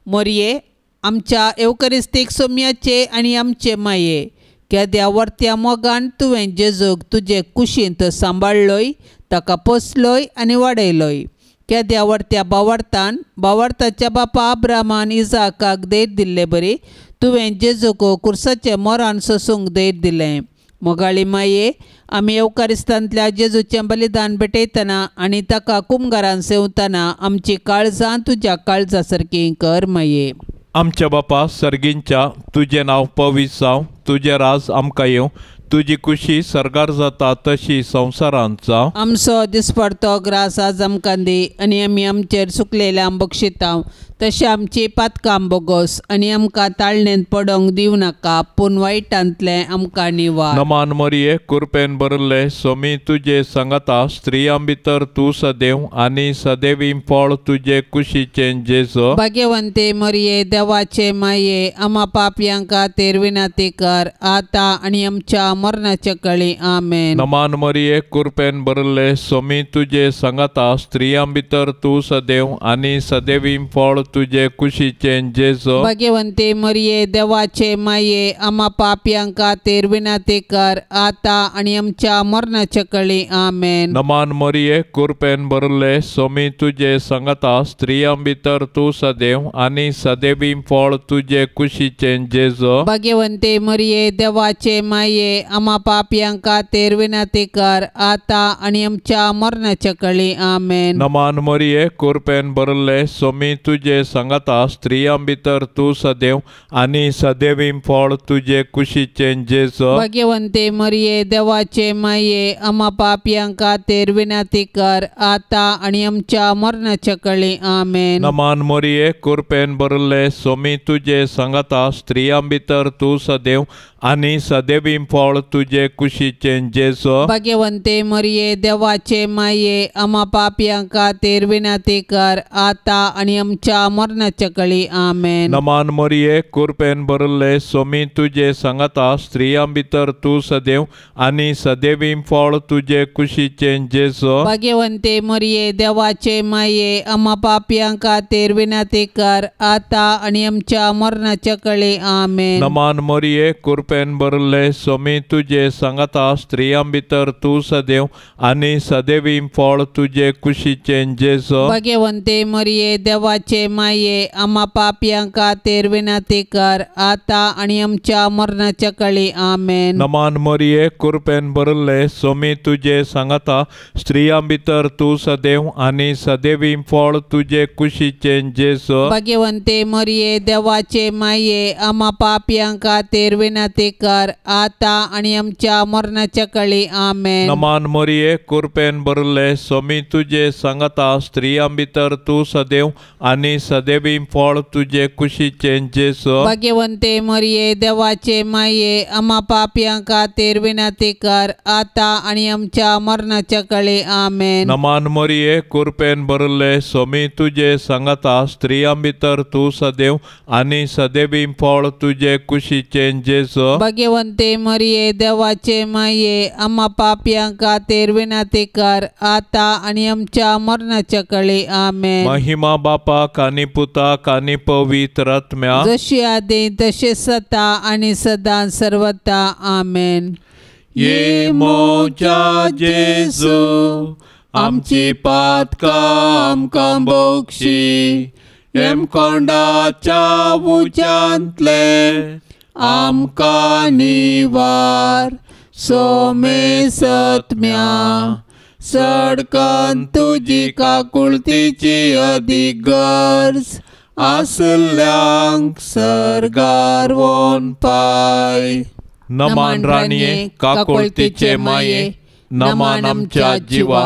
[SPEAKER 1] मोरये आमच्या येवकरिस्तीक सोम्याचे आनी आमचे माये केद्या वर्त्या मोगान तुवें जेजूक तुजे कुशींत सांबाळ्ळोय, ताका पोसलोय आनी वाडयलोय. केद्या वर्त्या बावडतान बावडताच्या बापा अब्रामान इजाकाक धैर्य दिल्ले बरी तुवें जेजूक कुर्साचें मोरान सोसूंक धैर्य दिलें. मोगाळी माये आमी येवकारिस्तांतल्या जेजूचें बलिदान भेटयतना आनी ताका कुमगारान सेवतना आमची काळजां तुज्या काळजा सारकीं कर माये.
[SPEAKER 3] आमच्या बापा सर्गींच्या तुजें नांव पवित्र जावं, तुजें राज आमकां येवं, तुजी कुशी सर्गार जाता तशी संवसारांत जावं.
[SPEAKER 1] आमचो दिसपडतो ग्रास आज आमकां दी आनी आमी आमचेर सुकलेल्या बक्षितांव तशें आमची पातकां बोगोस आनी आमकां ताळणेंत पडोंक दिवं नाका पूण वायटांतलें आमकां निवार.
[SPEAKER 3] नमान मरिये कुरपेन भरिल्ले सोमी तुजे सांगाता, स्त्रियां भितर तूं सदैव आनी सदैवी फळ तुजे कुशीचें जेजू.
[SPEAKER 1] भाग्यवंते मरिये देवाचे माये आमा पापयां खातीर विनंती कर आतां आनी आमच्या मरणाच्या कळी. आमेन.
[SPEAKER 3] नमान मरिये कुरपेन भरिल्ले सोमी तुजे सांगाता, स्त्रियां भितर तूं सदैव आनी सदैवी फळ तुजे कुशीचें जेजू.
[SPEAKER 1] भाग्यवंते मरिये देवाचे माये आमा पापयां खातीर विनंती कर आतां आनी आमच्या मरणाच्या कळी. आमेन.
[SPEAKER 3] नमान मरिये कुरपेन भरिल्ले सोमी तुजे सांगाता, स्त्रियां भितर तूं सदैव आनी सदैवी फळ तुजे कुशीचें जेजू.
[SPEAKER 1] भाग्यवंते मरिये देवाचे माये आमा पापयां खातीर विनंती कर आतां आनी आमच्या मरणाच्या कळी. आमेन.
[SPEAKER 3] नमान मरिये कुरपेन भरिल्ले सोमी तुजे तुजे सांगाता, स्त्रियां भितर तूं सदैव आनी सदैवी फळ तुजे कुशीचें जेजू।
[SPEAKER 1] भाग्यवंते मरिये देवाचे माये, आमा पापयां खातीर विनंती कर आता आनी आमच्या मरणाच्या कळी। आमेन।
[SPEAKER 3] नमान मरिये, कृपेन भरिल्ले, स्वामी तुजे सांगाता, स्त्रियां भितर तूं सदैव आनी सदैवी फळ तुजे कुशीचें जेजू।
[SPEAKER 1] भाग्यवंते मरिये देवाचे माये, आमा पापयां खातीर विनंती कर आता आनी आमच्या मरणाच्या कळी। आमेन।
[SPEAKER 3] नमान मरिये, कृपेन भरिल्ले, स्वामी तुजे सांगाता, स्त्रियां भितर तूं सदैव आनी सदैवी फळ तुजे कुशीचें जेजू।
[SPEAKER 1] भाग्यवंते मरिये देवाचे माये, आमा पापयां खातीर विनंती कर आता आनी आमच्या मरणाच्या कळी। आमेन।
[SPEAKER 3] नमान मरिये, कृपेन भरिल्ले, स्वामी तुजे सांगाता, स्त्रियां भितर तूं सदैव आनी सदैवी फळ तुजे कुशीचें जेजू।
[SPEAKER 1] भाग्यवंते मरिये देवाचे माये, आमा पापयां खातीर विनंती कर आता आनी आमच्या मरणाच्या कळी। आमेन।
[SPEAKER 3] नमान मरिये, कृपेन भरिल्ले, स्वामी तुजे सांगाता, स्त्रियां भितर तूं सदैव आनी सदैवी फळ तुजे कुशीचें जेजू।
[SPEAKER 1] भाग्यवंते मरिये देवाचे माये, आमा पापयां खातीर विनंती कर आता आनी आमच्या मरणाच्या कळी। आमेन।
[SPEAKER 3] नमान मरिये, कृपेन भरिल्ले, स्वामी तुजे सांगाता, स्त्रियां भितर तूं सदैव आनी सदैवी फळ तुजे कुशीचें जेजू।
[SPEAKER 1] भाग्यवंते मरिये देवाचे माये, आमा पापयां खातीर विनंती कर आता आनी आमच्या मरणाच्या कळी। आमेन।
[SPEAKER 3] नमान मरिये, कृपेन भरिल्ले, स्वामी तुजे सांगाता, स्त्रियां भितर तूं सदैव आनी सदैवी फळ तुजे कुशीचें जेजू।
[SPEAKER 1] भाग्यवंते मरिये देवाचे माये, आमा पापयां खातीर विनंती कर आता आनी आमच्या मरणाच्या कळी। आमेन।
[SPEAKER 3] महिमा बापाक आनी पुताक आनी पवित्र आत्म्याक,
[SPEAKER 1] जशी आदी तशी सता आनी सदां सर्वता। आमेन।
[SPEAKER 2] ये मोजा जेजू, आमची पातकां आमकां बक्षी, हेमकोंडाच्या उज्यांतले आमकां निवार, सोमे सत्म्या सडकन तुजी काकुळतीची अदीक गरज आसल्यांक सर्गार वोन पाय।
[SPEAKER 3] नमान राणये, काकुळतीचे माये, नमान आमच्या जिवा,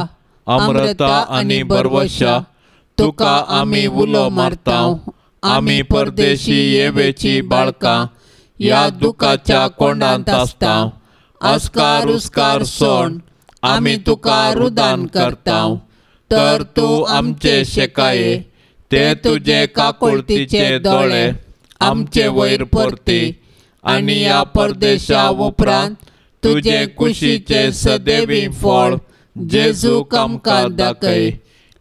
[SPEAKER 3] अमृता आनी बरवशा, तुका आमी उलो मारता, आमी परदेशी येवेची बाळकां ह्या दुखाच्या कोंडांत आसता, अस्कार उस्कार सोण आमी तुका रुदान करता, तर तूं आमचे शेकाये, ते तुजे काकुळतीचे दोळे आमचे वयर परती आनी ह्या परदेशा उपरांत तुजे कुशीचे सदैवी फळ जेजूक आमकां दाखय।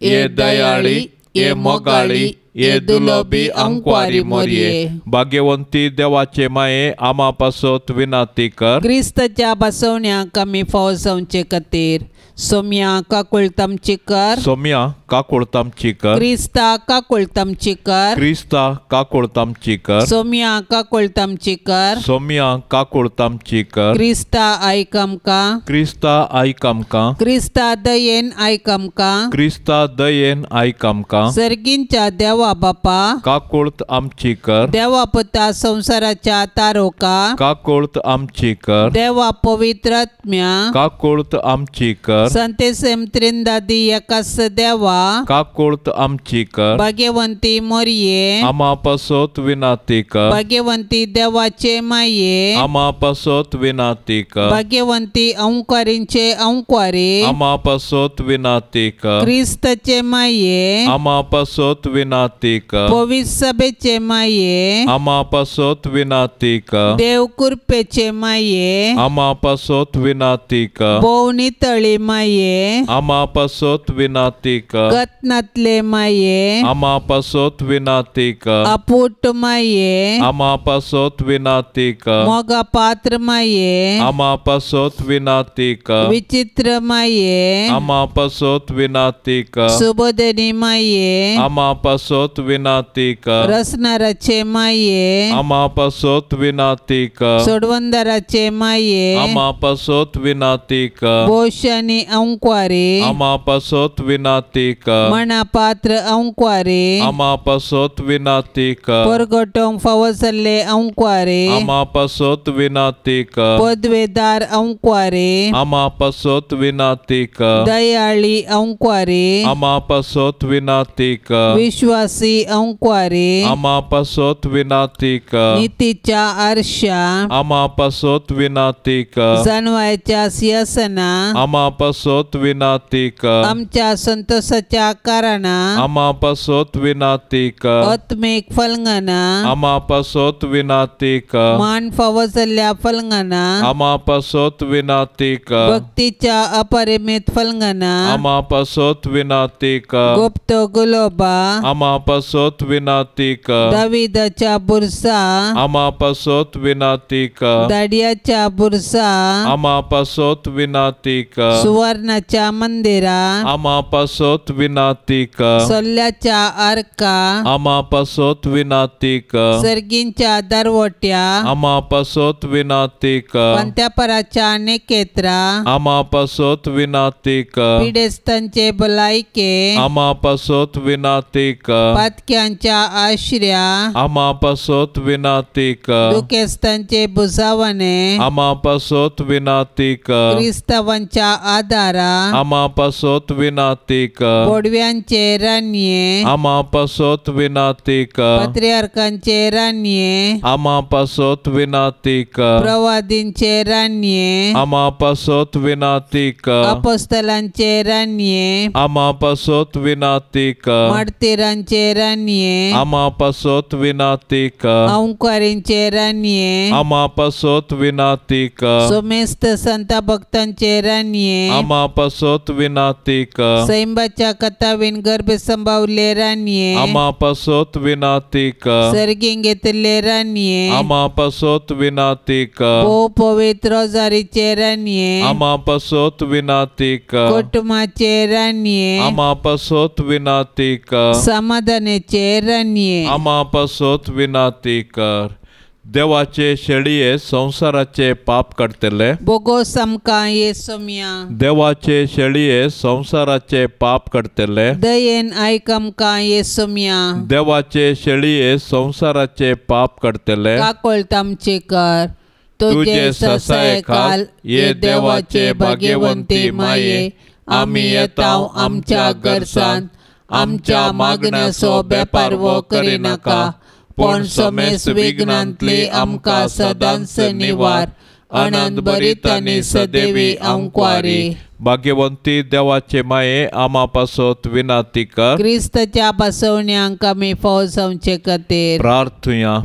[SPEAKER 3] ये दयाळी, ये मोगाळी, ये दुलबी अंकवारी मोरये, भाग्यवंती देवाचे माये, आमा पासत विनंती कर।
[SPEAKER 1] क्रिस्ताच्या बसवण्याक आमी फाव जावचे खातीर सोम्या काकुळतामची कर,
[SPEAKER 3] सोम्या काकुळतामची कर,
[SPEAKER 1] क्रिस्ता काकुळतामची कर,
[SPEAKER 3] क्रिस्ता काकुळतामची कर,
[SPEAKER 1] सोम्या काकुळतामची कर,
[SPEAKER 3] सोम्या काकुळतामची कर,
[SPEAKER 1] क्रिस्ता आयक आमकां,
[SPEAKER 3] क्रिस्ता आयक आमकां,
[SPEAKER 1] क्रिस्ता दयेन आयक आमकां,
[SPEAKER 3] क्रिस्ता दयेन आयक आमकां,
[SPEAKER 1] सर्गींच्या देवा बापा
[SPEAKER 3] काकुळत आमची कर,
[SPEAKER 1] देवा पुता संवसाराच्या तारोका
[SPEAKER 3] काकुळत आमची कर,
[SPEAKER 1] देवा पवित्र आत्म्या
[SPEAKER 3] काकुळत आमची कर,
[SPEAKER 1] संतेसेम त्रिंदादी एकास देवा
[SPEAKER 3] काकुळत आमची कर,
[SPEAKER 1] भाग्यवंती मोरये
[SPEAKER 3] आमा पासत विनंती कर,
[SPEAKER 1] भाग्यवंती देवाचे माये
[SPEAKER 3] आमा पासत विनंती कर,
[SPEAKER 1] भाग्यवंती अंकारींचे अंकारे
[SPEAKER 3] आमा पासत विनंती कर,
[SPEAKER 1] क्रिस्ताचे माये
[SPEAKER 3] आमा पासत विनंती कर,
[SPEAKER 1] पवित्र सभेचे माये
[SPEAKER 3] आमा पासत विनंती कर,
[SPEAKER 1] देव कृपेचे माये
[SPEAKER 3] आमा पासत विनंती कर,
[SPEAKER 1] भोवनी तळी माये
[SPEAKER 3] आमा पासत विनंती कर,
[SPEAKER 1] गतनातले माये
[SPEAKER 3] आमा पासत विनंती कर,
[SPEAKER 1] अपूट माये
[SPEAKER 3] आमा पासत विनंती कर,
[SPEAKER 1] मोगा पात्र माये
[SPEAKER 3] आमा पासत विनंती कर,
[SPEAKER 1] विचित्र माये
[SPEAKER 3] आमा पासत विनंती कर,
[SPEAKER 1] सुबोधनी माये
[SPEAKER 3] आमा पासत विनंती कर,
[SPEAKER 1] रसनाराचे माये
[SPEAKER 3] आमा पासत विनंती कर,
[SPEAKER 1] सोडवंदराचे माये
[SPEAKER 3] आमा पासत विनंती कर,
[SPEAKER 1] भोशानी अंकवारे
[SPEAKER 2] आमा पासत विनाती कर
[SPEAKER 1] मणापात्र अंकवारे
[SPEAKER 2] आमा पासत विनाती कर
[SPEAKER 1] परगटोंक फावो जाल्ले अंकवारे
[SPEAKER 2] आमा पासत विनाती कर
[SPEAKER 1] पदवेदार अंकवारे
[SPEAKER 2] आमा पासत विनाती कर
[SPEAKER 1] दयाळी अंकवारे
[SPEAKER 2] आमा पासत विनाती कर
[SPEAKER 1] विश्वासी अंकवारे
[SPEAKER 2] आमा पासत विनाती कर
[SPEAKER 1] नितीच्या आरशा
[SPEAKER 2] आमा पासत विनाती कर
[SPEAKER 1] जानवायच्या सिंहासना
[SPEAKER 2] आमा पासत विनाती कर
[SPEAKER 1] आमच्या संतोषाच्या कारणा
[SPEAKER 2] आमा पासत विनाती कर
[SPEAKER 1] आत्मीक फलंगना
[SPEAKER 2] आमा पासत विनाती कर
[SPEAKER 1] मान फावो जाल्ल्या फलंगना
[SPEAKER 2] आमा पासत विनाती कर
[SPEAKER 1] भक्तीच्या अपरिमित फलंगना
[SPEAKER 2] आमा पासत विनाती कर
[SPEAKER 1] गुप्त गुलोबा
[SPEAKER 2] आमा पासत विनाती कर
[SPEAKER 1] दाविदाच्या बुरसा
[SPEAKER 2] आमा पासत विनाती कर
[SPEAKER 1] दाडियाच्या बुरसा
[SPEAKER 2] आमा पासत विनाती कर
[SPEAKER 1] सुवर्णाच्या मंदिरा
[SPEAKER 2] आमा पासत विनाती कर
[SPEAKER 1] सोल्ल्याच्या आरका
[SPEAKER 2] आमा पासत विनाती कर
[SPEAKER 1] सर्गींच्या दरवट्या
[SPEAKER 2] आमा पासत विनाती कर
[SPEAKER 1] पंत्यापराच्या नेकेत्रा
[SPEAKER 2] आमा पासत विनाती कर
[SPEAKER 1] पिडेस्तांचे भलायके
[SPEAKER 2] आमा पासत विनाती कर
[SPEAKER 1] पातक्यांच्या आश्र्या
[SPEAKER 2] आमा पासत विनाती कर
[SPEAKER 1] दुखेस्तांचे बुजावणे
[SPEAKER 2] आमा पासत विनाती कर
[SPEAKER 1] क्रिस्तावांच्या आदारा
[SPEAKER 2] आमा पासत विनाती कर
[SPEAKER 1] बोडव्यांचे रानये
[SPEAKER 2] आमा पासत विनाती कर
[SPEAKER 1] पत्रियार्कांचे रानये
[SPEAKER 2] आमा पासत विनाती कर
[SPEAKER 1] प्रवादींचे रानये
[SPEAKER 2] आमा पासत विनाती कर
[SPEAKER 1] अपोस्तलांचे रानये
[SPEAKER 2] आमा पासत विनाती कर
[SPEAKER 1] मार्तीरांचे रानये
[SPEAKER 2] आमा पासत विनाती कर
[SPEAKER 1] अंकारींचे रानये
[SPEAKER 2] आमा पासत विनाती कर
[SPEAKER 1] सोमेस्त संत भक्तांचे रानये
[SPEAKER 2] आमा पासत विनाती कर
[SPEAKER 1] सैंबाच्या कथावीन गर्भ संभावले रानये
[SPEAKER 2] आमा पासत विनाती कर
[SPEAKER 1] सर्गीं घेतिल्ले रानये
[SPEAKER 2] आमा पासत विनाती कर
[SPEAKER 1] भोव पवित्र रोजारीचे रानये
[SPEAKER 2] आमा पासत विनाती कर
[SPEAKER 1] कुटुंबाचे रानये
[SPEAKER 2] आमा पासत विनाती कर
[SPEAKER 1] समाधानाचे रानये
[SPEAKER 2] आमा पासत विनाती कर देवाचे शेळये संवसाराचे पाप काडटले
[SPEAKER 1] बोगोस आमकां येसोमया
[SPEAKER 2] देवाचे शेळये संवसाराचे पाप काडटले
[SPEAKER 1] दयेन आयक आमकां येसोमया
[SPEAKER 2] देवाचे शेळये संवसाराचे पाप काडटले
[SPEAKER 1] काकोळत आमचे कर
[SPEAKER 2] तुजे ससायखाल ये देवाचे भाग्यवंती माये आमी येताव आमच्या गरसान आमच्या मागण्याचो बेपारवो करिनाका पूण समेस विघ्नांतली आमकां सदांच निवार आनंद भरीत आनी सदैवी अंकवारी भाग्यवंती देवाचे माये आमा पासत विनाती कर
[SPEAKER 1] क्रिस्ताच्या बसवण्यांक आमी फाव जावचे खातीर
[SPEAKER 2] प्रार्थुया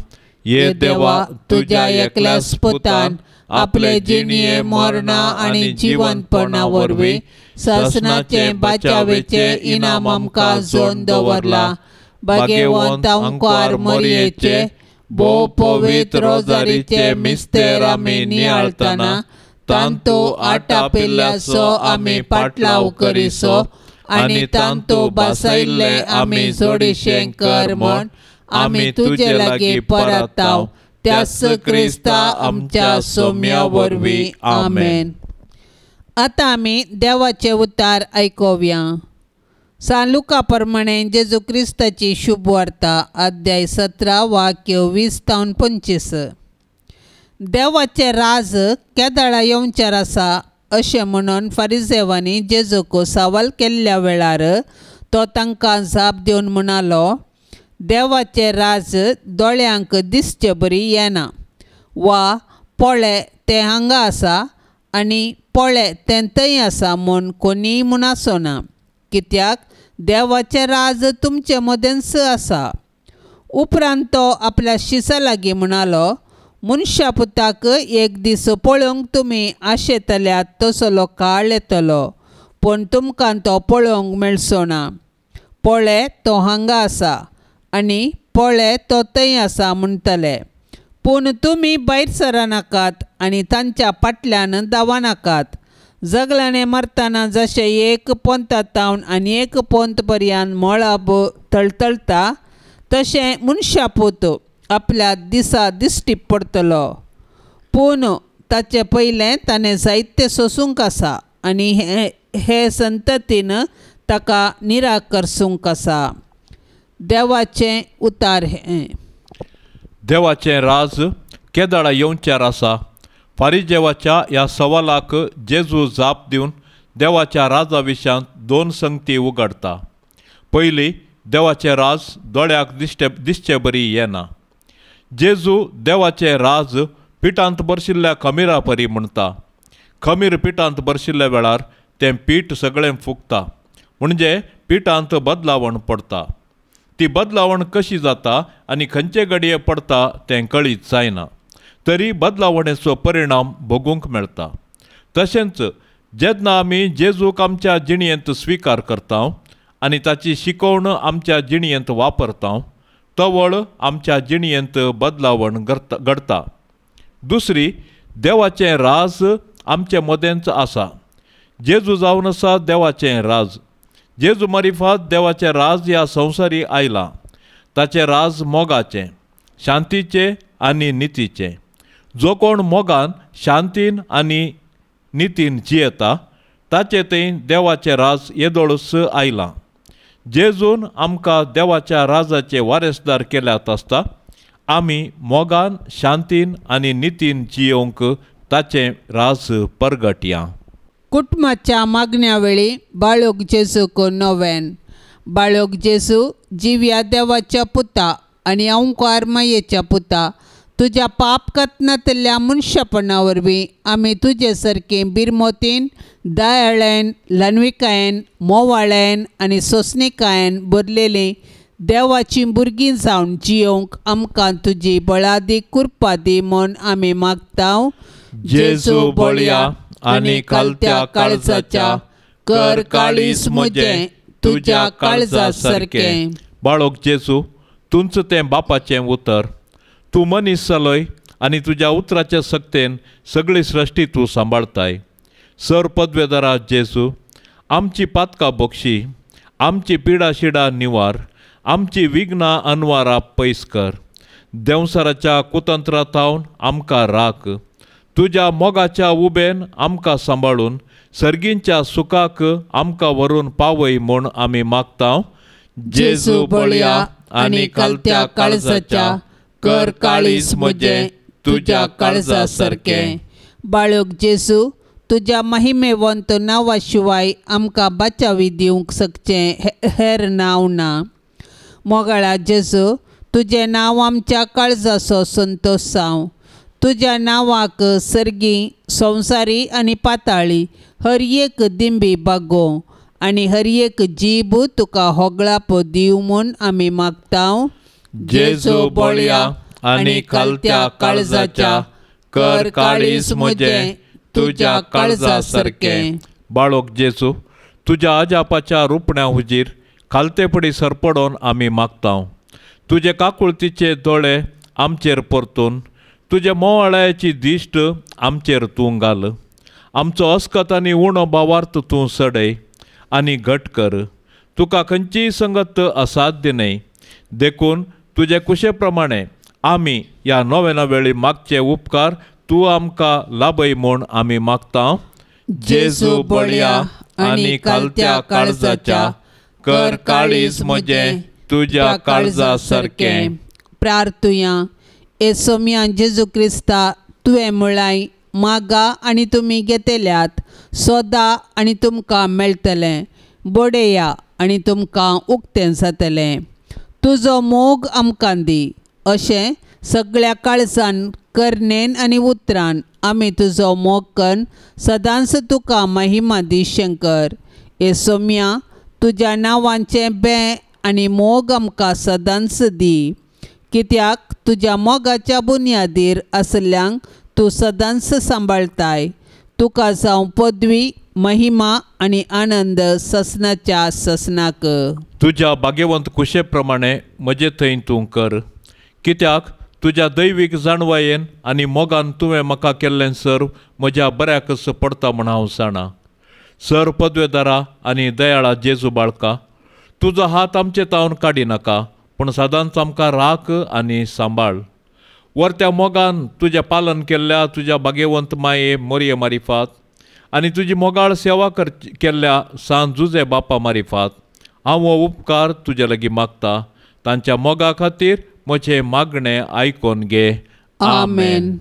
[SPEAKER 2] ये देवा तुज्या एकल्याच पुतान आपले जिणये मरणा आनी जिवंतपणा वरवीं सासणाचे बाचावेचे इनाम आमकां जोडून दवरला भाग्यवंत अंकवार मरयेचे भोव पवित्र रोजारीचे मिस्तेर आमी नियाळतना तांतू आटापिल्ल्याचो आमी पाटलाव करिसो आनी तांतू बसयल्ले आमी जोडीशें कर म्हण आमी तुजे लागीं परताव त्याच क्रिस्ता आमच्या सोम्या वरवीं आमेन.
[SPEAKER 1] आतां आमी देवाचे उतार आयकुया. सान लुका प्रमाणे जेजू क्रिस्ताची शुभवार्ता अध्याय 17 वाक्य 20 तावन 25. देवाचें राज केदळा येवचें आसा अशें म्हणून फारिजेवांनी जेजूक सवाल केल्ल्या वेळार तो तांकां जाप दिवन म्हणालो, देवाचें राज दोळ्यांक दिसचे बरी येना वा पळे तें हांगा आसा आनी पळे तें थंय आसा म्हूण कोणीय म्हणाचो ना, कित्याक देवाचें राज तुमचे मदेंच आसा. उपरांत तो आपल्या शिसा लागीं म्हणालो, मनशा पुताक एक दीस पळोवंक तुमी आशेतल्यात तसलो काळ येतलो, पूण तुमकां तो पळोवंक मेळचो ना. पळे तो हांगा आसा आनी पळे तो थंय आसा म्हणटले, पूण तुमी भायर सरनाकात आनी तांच्या फाटल्यान धांवनाकात. जगलाने मरतना जशें एक पोंता तावन आनी एक पोंत पर्यंत मळब तळतळटा तशें मनशा पूत आपल्या दिसा दिश्टी पडटलो. पूण ताचे पयलें ताणें जायतें सोसूंक आसा आनी हें हे संततीन ताका निराकरसूंक आसा. देवाचें उतार हें.
[SPEAKER 3] देवाचें राज केदाळा येवच्यार आसा. फारिजेवाच्या ह्या सवालाक जेजू जाप दिवन देवाच्या राजा विशयांत दोन संगती उगडता. पयली, देवाचें राज दोळ्याक दिसचे बरी येना. जेजू देवाचें राज पिठांत बरशिल्ल्या खमीरा परी म्हणटा. खमीर पिठांत बरशिल्ल्या वेळार तें पीठ सगळें फुगता, म्हणजे पिठांत बदलावण पडटा. ती बदलावण कशी जाता आनी खंयचे घडये पडटा तें कळीत जायना, तरी बदलावणेचो परिणाम भोगूंक मेळटा. तशेंच जेन्ना आमी जेजूक आमच्या जिणयेंत स्विकार करता आनी ताची शिकवण आमच्या जिणयेंत वापरता, तवळ आमच्या जिणयेंत बदलावण घडता. दुसरी, देवाचें राज आमचे मदेंच आसा. जेजू जावन आसा देवाचें राज. जेजू मारिफात देवाचें राज ह्या संवसारी आयलां. ताचें राज मोगाचें, शांतीचें आनी नितीचें. जो कोण मोगान, शांतीन आनी नितीन जियेता ताचे थंय देवाचें राज येदोळच आयलां. जेजून आमकां देवाच्या राजाचे वारेसदार केल्यात आसता आमी मोगान, शांतीन आनी नितीन जियोवंक ताचें राज परगटया.
[SPEAKER 1] कुटुंबाच्या मागण्या वेळी बाळोक जेजूक नोवेन. बाळोक जेजू जिव्या देवाच्या पुता आनी अंकार मायेच्या पुता, तुज्या पाप कथनांतल्या मनशापणा वरवीं आमी तुजे सारके बिरमोतीन, दयाळेन, ल्हानविकायेन, मोवाळेन आनी सोंसणिकायेन भरलेलीं देवाचीं भुरगीं जावन जियोवंक आमकां तुजी बळादी कृपा दी म्हूण आमी मागता.
[SPEAKER 2] जेजू बळया आनी खालत्या काळजाच्या, कर काळीज म्हजें तुज्या काळजा सारकें.
[SPEAKER 3] बाळोक जेजू, तुमच तें बापाचें उतर. तूं मनीस जालोय आनी तुज्या उतराच्या सक्तेन सगळी सृश्टी तूं सांबाळताय. सर पदवेदारा जेजू, आमची पातकां बक्षी, आमची पिडा शिडा निवार, आमची विघ्नां अनवारा पयस कर. देंवसाराच्या कुतंत्रा थावन आमकां राख. तुज्या मोगाच्या उबेन आमकां सांबाळून सर्गींच्या सुखाक आमकां व्हरून पावय म्हूण आमी मागता.
[SPEAKER 1] जेजू बळया आनी खालत्या काळजाच्या, कर काळीज म्हजें तुज्या काळजा सारकें. बाळोक जेजू, तुज्या महिमेवंत नांवा शिवाय आमकां बाचावी दिवंक शकचें हेर नांव ना. मोगाळा जेजू, तुजें नांव आमच्या काळजाचो संतोश जावं. तुज्या नांवाक सर्गी, संवसारी आनी पाताळी हर एक दिंबी बागोवं आनी हर एक जीब तुका होगळाप दिवं म्हूण आमी मागता.
[SPEAKER 2] जेजू बळया आनी खालत्या काळजाच्या, कर काळीज म्हजें तुज्या काळजा सारकें.
[SPEAKER 3] बाळोक जेजू, तुज्या अजापाच्या रुपण्या हुजीर खालतेपडी सरपडोन आमी मागता. तुजे काकुळतीचे दोळे आमचेर परतून तुजे मोवाळ्याची दिश्ट आमचेर तूं घाल. आमचो अस्कत आनी उणो भावार्थ तूं सडय आनी घट कर. तुका खंयचीय संगत असाध्य न्हय, देखून तुजे कुशे प्रमाणे आमी ह्या नोवेना वेळी मागचे उपकार तूं आमकां लाभय म्हूण आमी मागता.
[SPEAKER 2] जेजू बळया आनी खालत्या काळजाच्या, कर काळीज म्हजें तुज्या काळजा सारकें.
[SPEAKER 1] प्रार्थुया. ए सोम्या जेजू क्रिस्ता, तुवें म्हळाय, मागा आनी तुमी घेतल्यात, सोदा आनी तुमकां मेळटलें, बडया आनी तुमकां उक्तें जातलें. तुजो मोग आमकां दी, अशें सगळ्या काळजान, करणेन आनी उतरान आमी तुजो मोग कन्न सदांच तुका महिमा दी शंकर. ए सोम्या, तुज्या नांवाचें बें आनी मोग आमकां सदांच दी, कित्याक तुज्या मोगाच्या बुन्यादीर आसल्ल्यांक तूं सदांच सांबाळताय. तुका जावं पदवी, महिमा आनी आनंद ससनाच्या ससनाक.
[SPEAKER 3] तुज्या भाग्यवंत कुशे प्रमाणे म्हजे थंय तूं कर, कित्याक तुज्या दैवीक जाणवायेन आनी मोगान तुवें म्हाका केल्लें सर्व म्हज्या बऱ्याकच पडटा म्हूण हांव जाणा. सर पदवेदारा आनी दयाळा जेजू बाळका, तुजो हात आमचे तावन काडिनाका, पूण सदांच आमकां राख आनी सांबाळ. वरत्या मोगान तुजें पालन केल्ल्या तुज्या भाग्यवंत माये मोरये मारिफात आनी तुजी मोगाळ सेवा केल्ल्या सान जुजे बापा मारिफात हांव हो उपकार तुजे लागीं मागता. तांच्या मोगा खातीर म्हजें मागणें आयकून घे.
[SPEAKER 1] आमेन.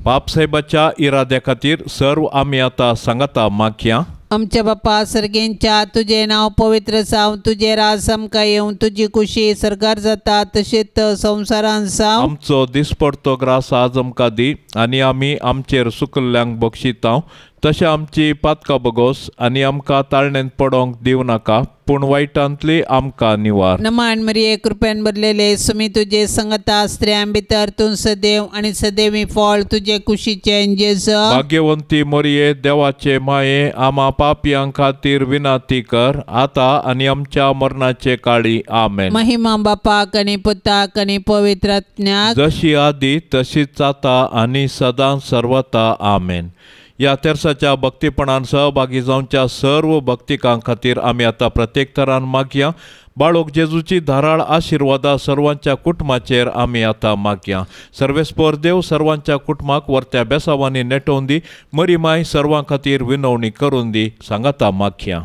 [SPEAKER 3] बापसाहेबाच्या इराद्या खातीर सर्व आमी आतां सांगाता मागया.
[SPEAKER 1] आमच्या बापा सर्गेंच्या, तुजें नांव पवित्र जावं, तुजें राज आमकां येवं, तुजी कुशी सरकार जाता तशेंच संवसारान जावं.
[SPEAKER 3] आमचो दिसपडतो ग्रास आज आमकां दी आनी आमी आमचेर सुकल्ल्यांक बक्षितांव तशें आमची पातकां बगोस आनी आमकां ताळणेंत पडोंक दिवं नाका, पूण वायटांतली आमकां निवार.
[SPEAKER 1] नमान मरिये, कृपेन भरलेले, सुमी तुजे संगता, स्त्रियां भितर तूं सदैव आनी सदैवी फळ तुजे कुशीचें जेजू.
[SPEAKER 3] भाग्यवंती मरिये, देवाचे माये, आमा पापयां खातीर विनंती कर आतां आनी आमच्या मरणाचे काळी. आमेन.
[SPEAKER 1] महिमा बापाक आनी पुताक आनी पवित्र आत्म्याक,
[SPEAKER 3] जशी आदी तशीच आतां आनी सदां सर्वता. आमेन. ह्या तेर्साच्या भक्तीपणान सहभागी जावच्या सर्व भक्तिकां खातीर आमी आतां प्रत्येक तरान मागया. बाळोक जेजूची धाराळ आशिर्वादा सर्वांच्या कुटुंबाचेर आमी आतां मागया. सर्वेस्पर देव सर्वांच्या कुटुंबाक वर्त्या बेसावांनी नेटोवन दी. मरी माय सर्वां खातीर विनवणी करून दी. सांगाता मागया.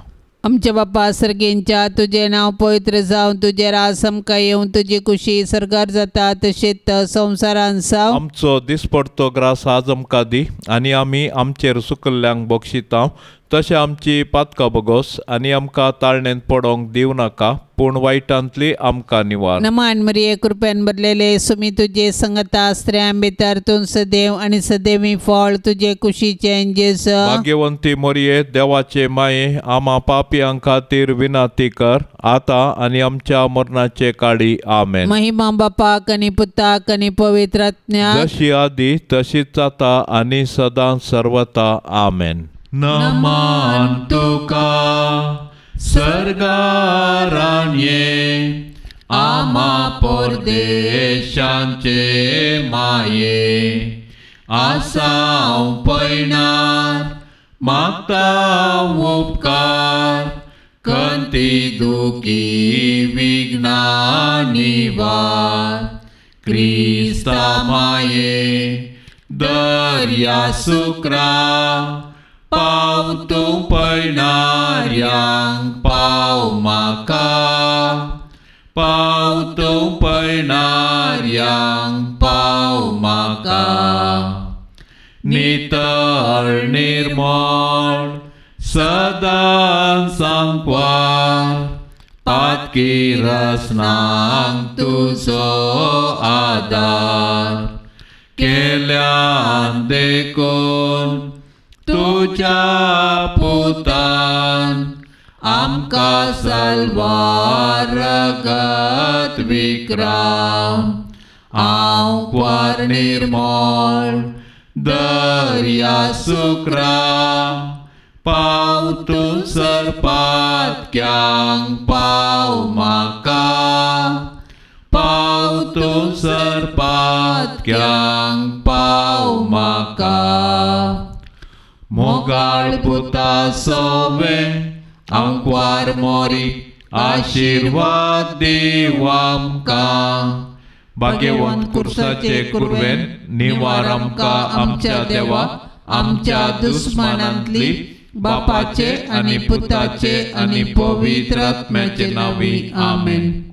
[SPEAKER 1] आमच्या बापा सर्गेंच्या, तुजें नांव पवित्र जावं, तुजें राज आमकां येवं, तुजी कुशी सरकार जाता तशेंच संवसारान जावं.
[SPEAKER 3] आमचो दिसपडतो ग्रास आज आमकां दी आनी आमी आमचेर सुकल्ल्यांक बक्षितांव तशें आमची पातकां बगोस आनी आमकां ताळणेंत पडोंक दिवं नाका, पूण वायटांतली आमकां निवार.
[SPEAKER 1] नमान मरिये, कृपेन भरलेले, सुमी तुजे संगता, स्त्रियां भितर तूं सदैव आनी सदैवी फळ तुजे कुशीचें जेजू.
[SPEAKER 3] भाग्यवंती मरिये, देवाचे माये, आमा पापयां खातीर विनंती कर आतां आनी आमच्या मरणाचे काळी. आमेन.
[SPEAKER 1] महिमा बापाक आनी पुताक आनी पवित्र आत्म्याक,
[SPEAKER 3] जशी आदी तशीच आतां आनी सदां सर्वता. आमेन. नमान तुका सर्गाराणये, आमा परदेशांचे माये, आसाव पयणार मागता उपकार, कंती दुखी विघ्ना निवार, क्रिस्ता माये दर्या सुक्रा, पाव तूं पयणाऱ्यांक पाव म्हाका, पाव तूं पयणाऱ्यांक पाव म्हाका. नितळ निर्मळ सदां सांकवार, पातकी रसनांक तुजो आदार, केल्यान देखून तुज्या पुतान आमकां साल्वार रगत विक्राम, आंकवार निर्मळ दर्या सुक्रा, पाव तूं सरपातक्यांक पाव म्हाका, पाव तूं सरपातक्यांक पाव म्हाका. मोगाळ पुता सोवे आंकवार मोरी, आशिर्वाद दीव आमकां. भाग्यवंत कुर्साचे कुर्वेन निवार आमकां आमच्या देवा, आमच्या दुस्मानांतली,
[SPEAKER 1] बापाचे आनी पुताचे आनी पवित्र आत्म्याचे नांवी. आमेन.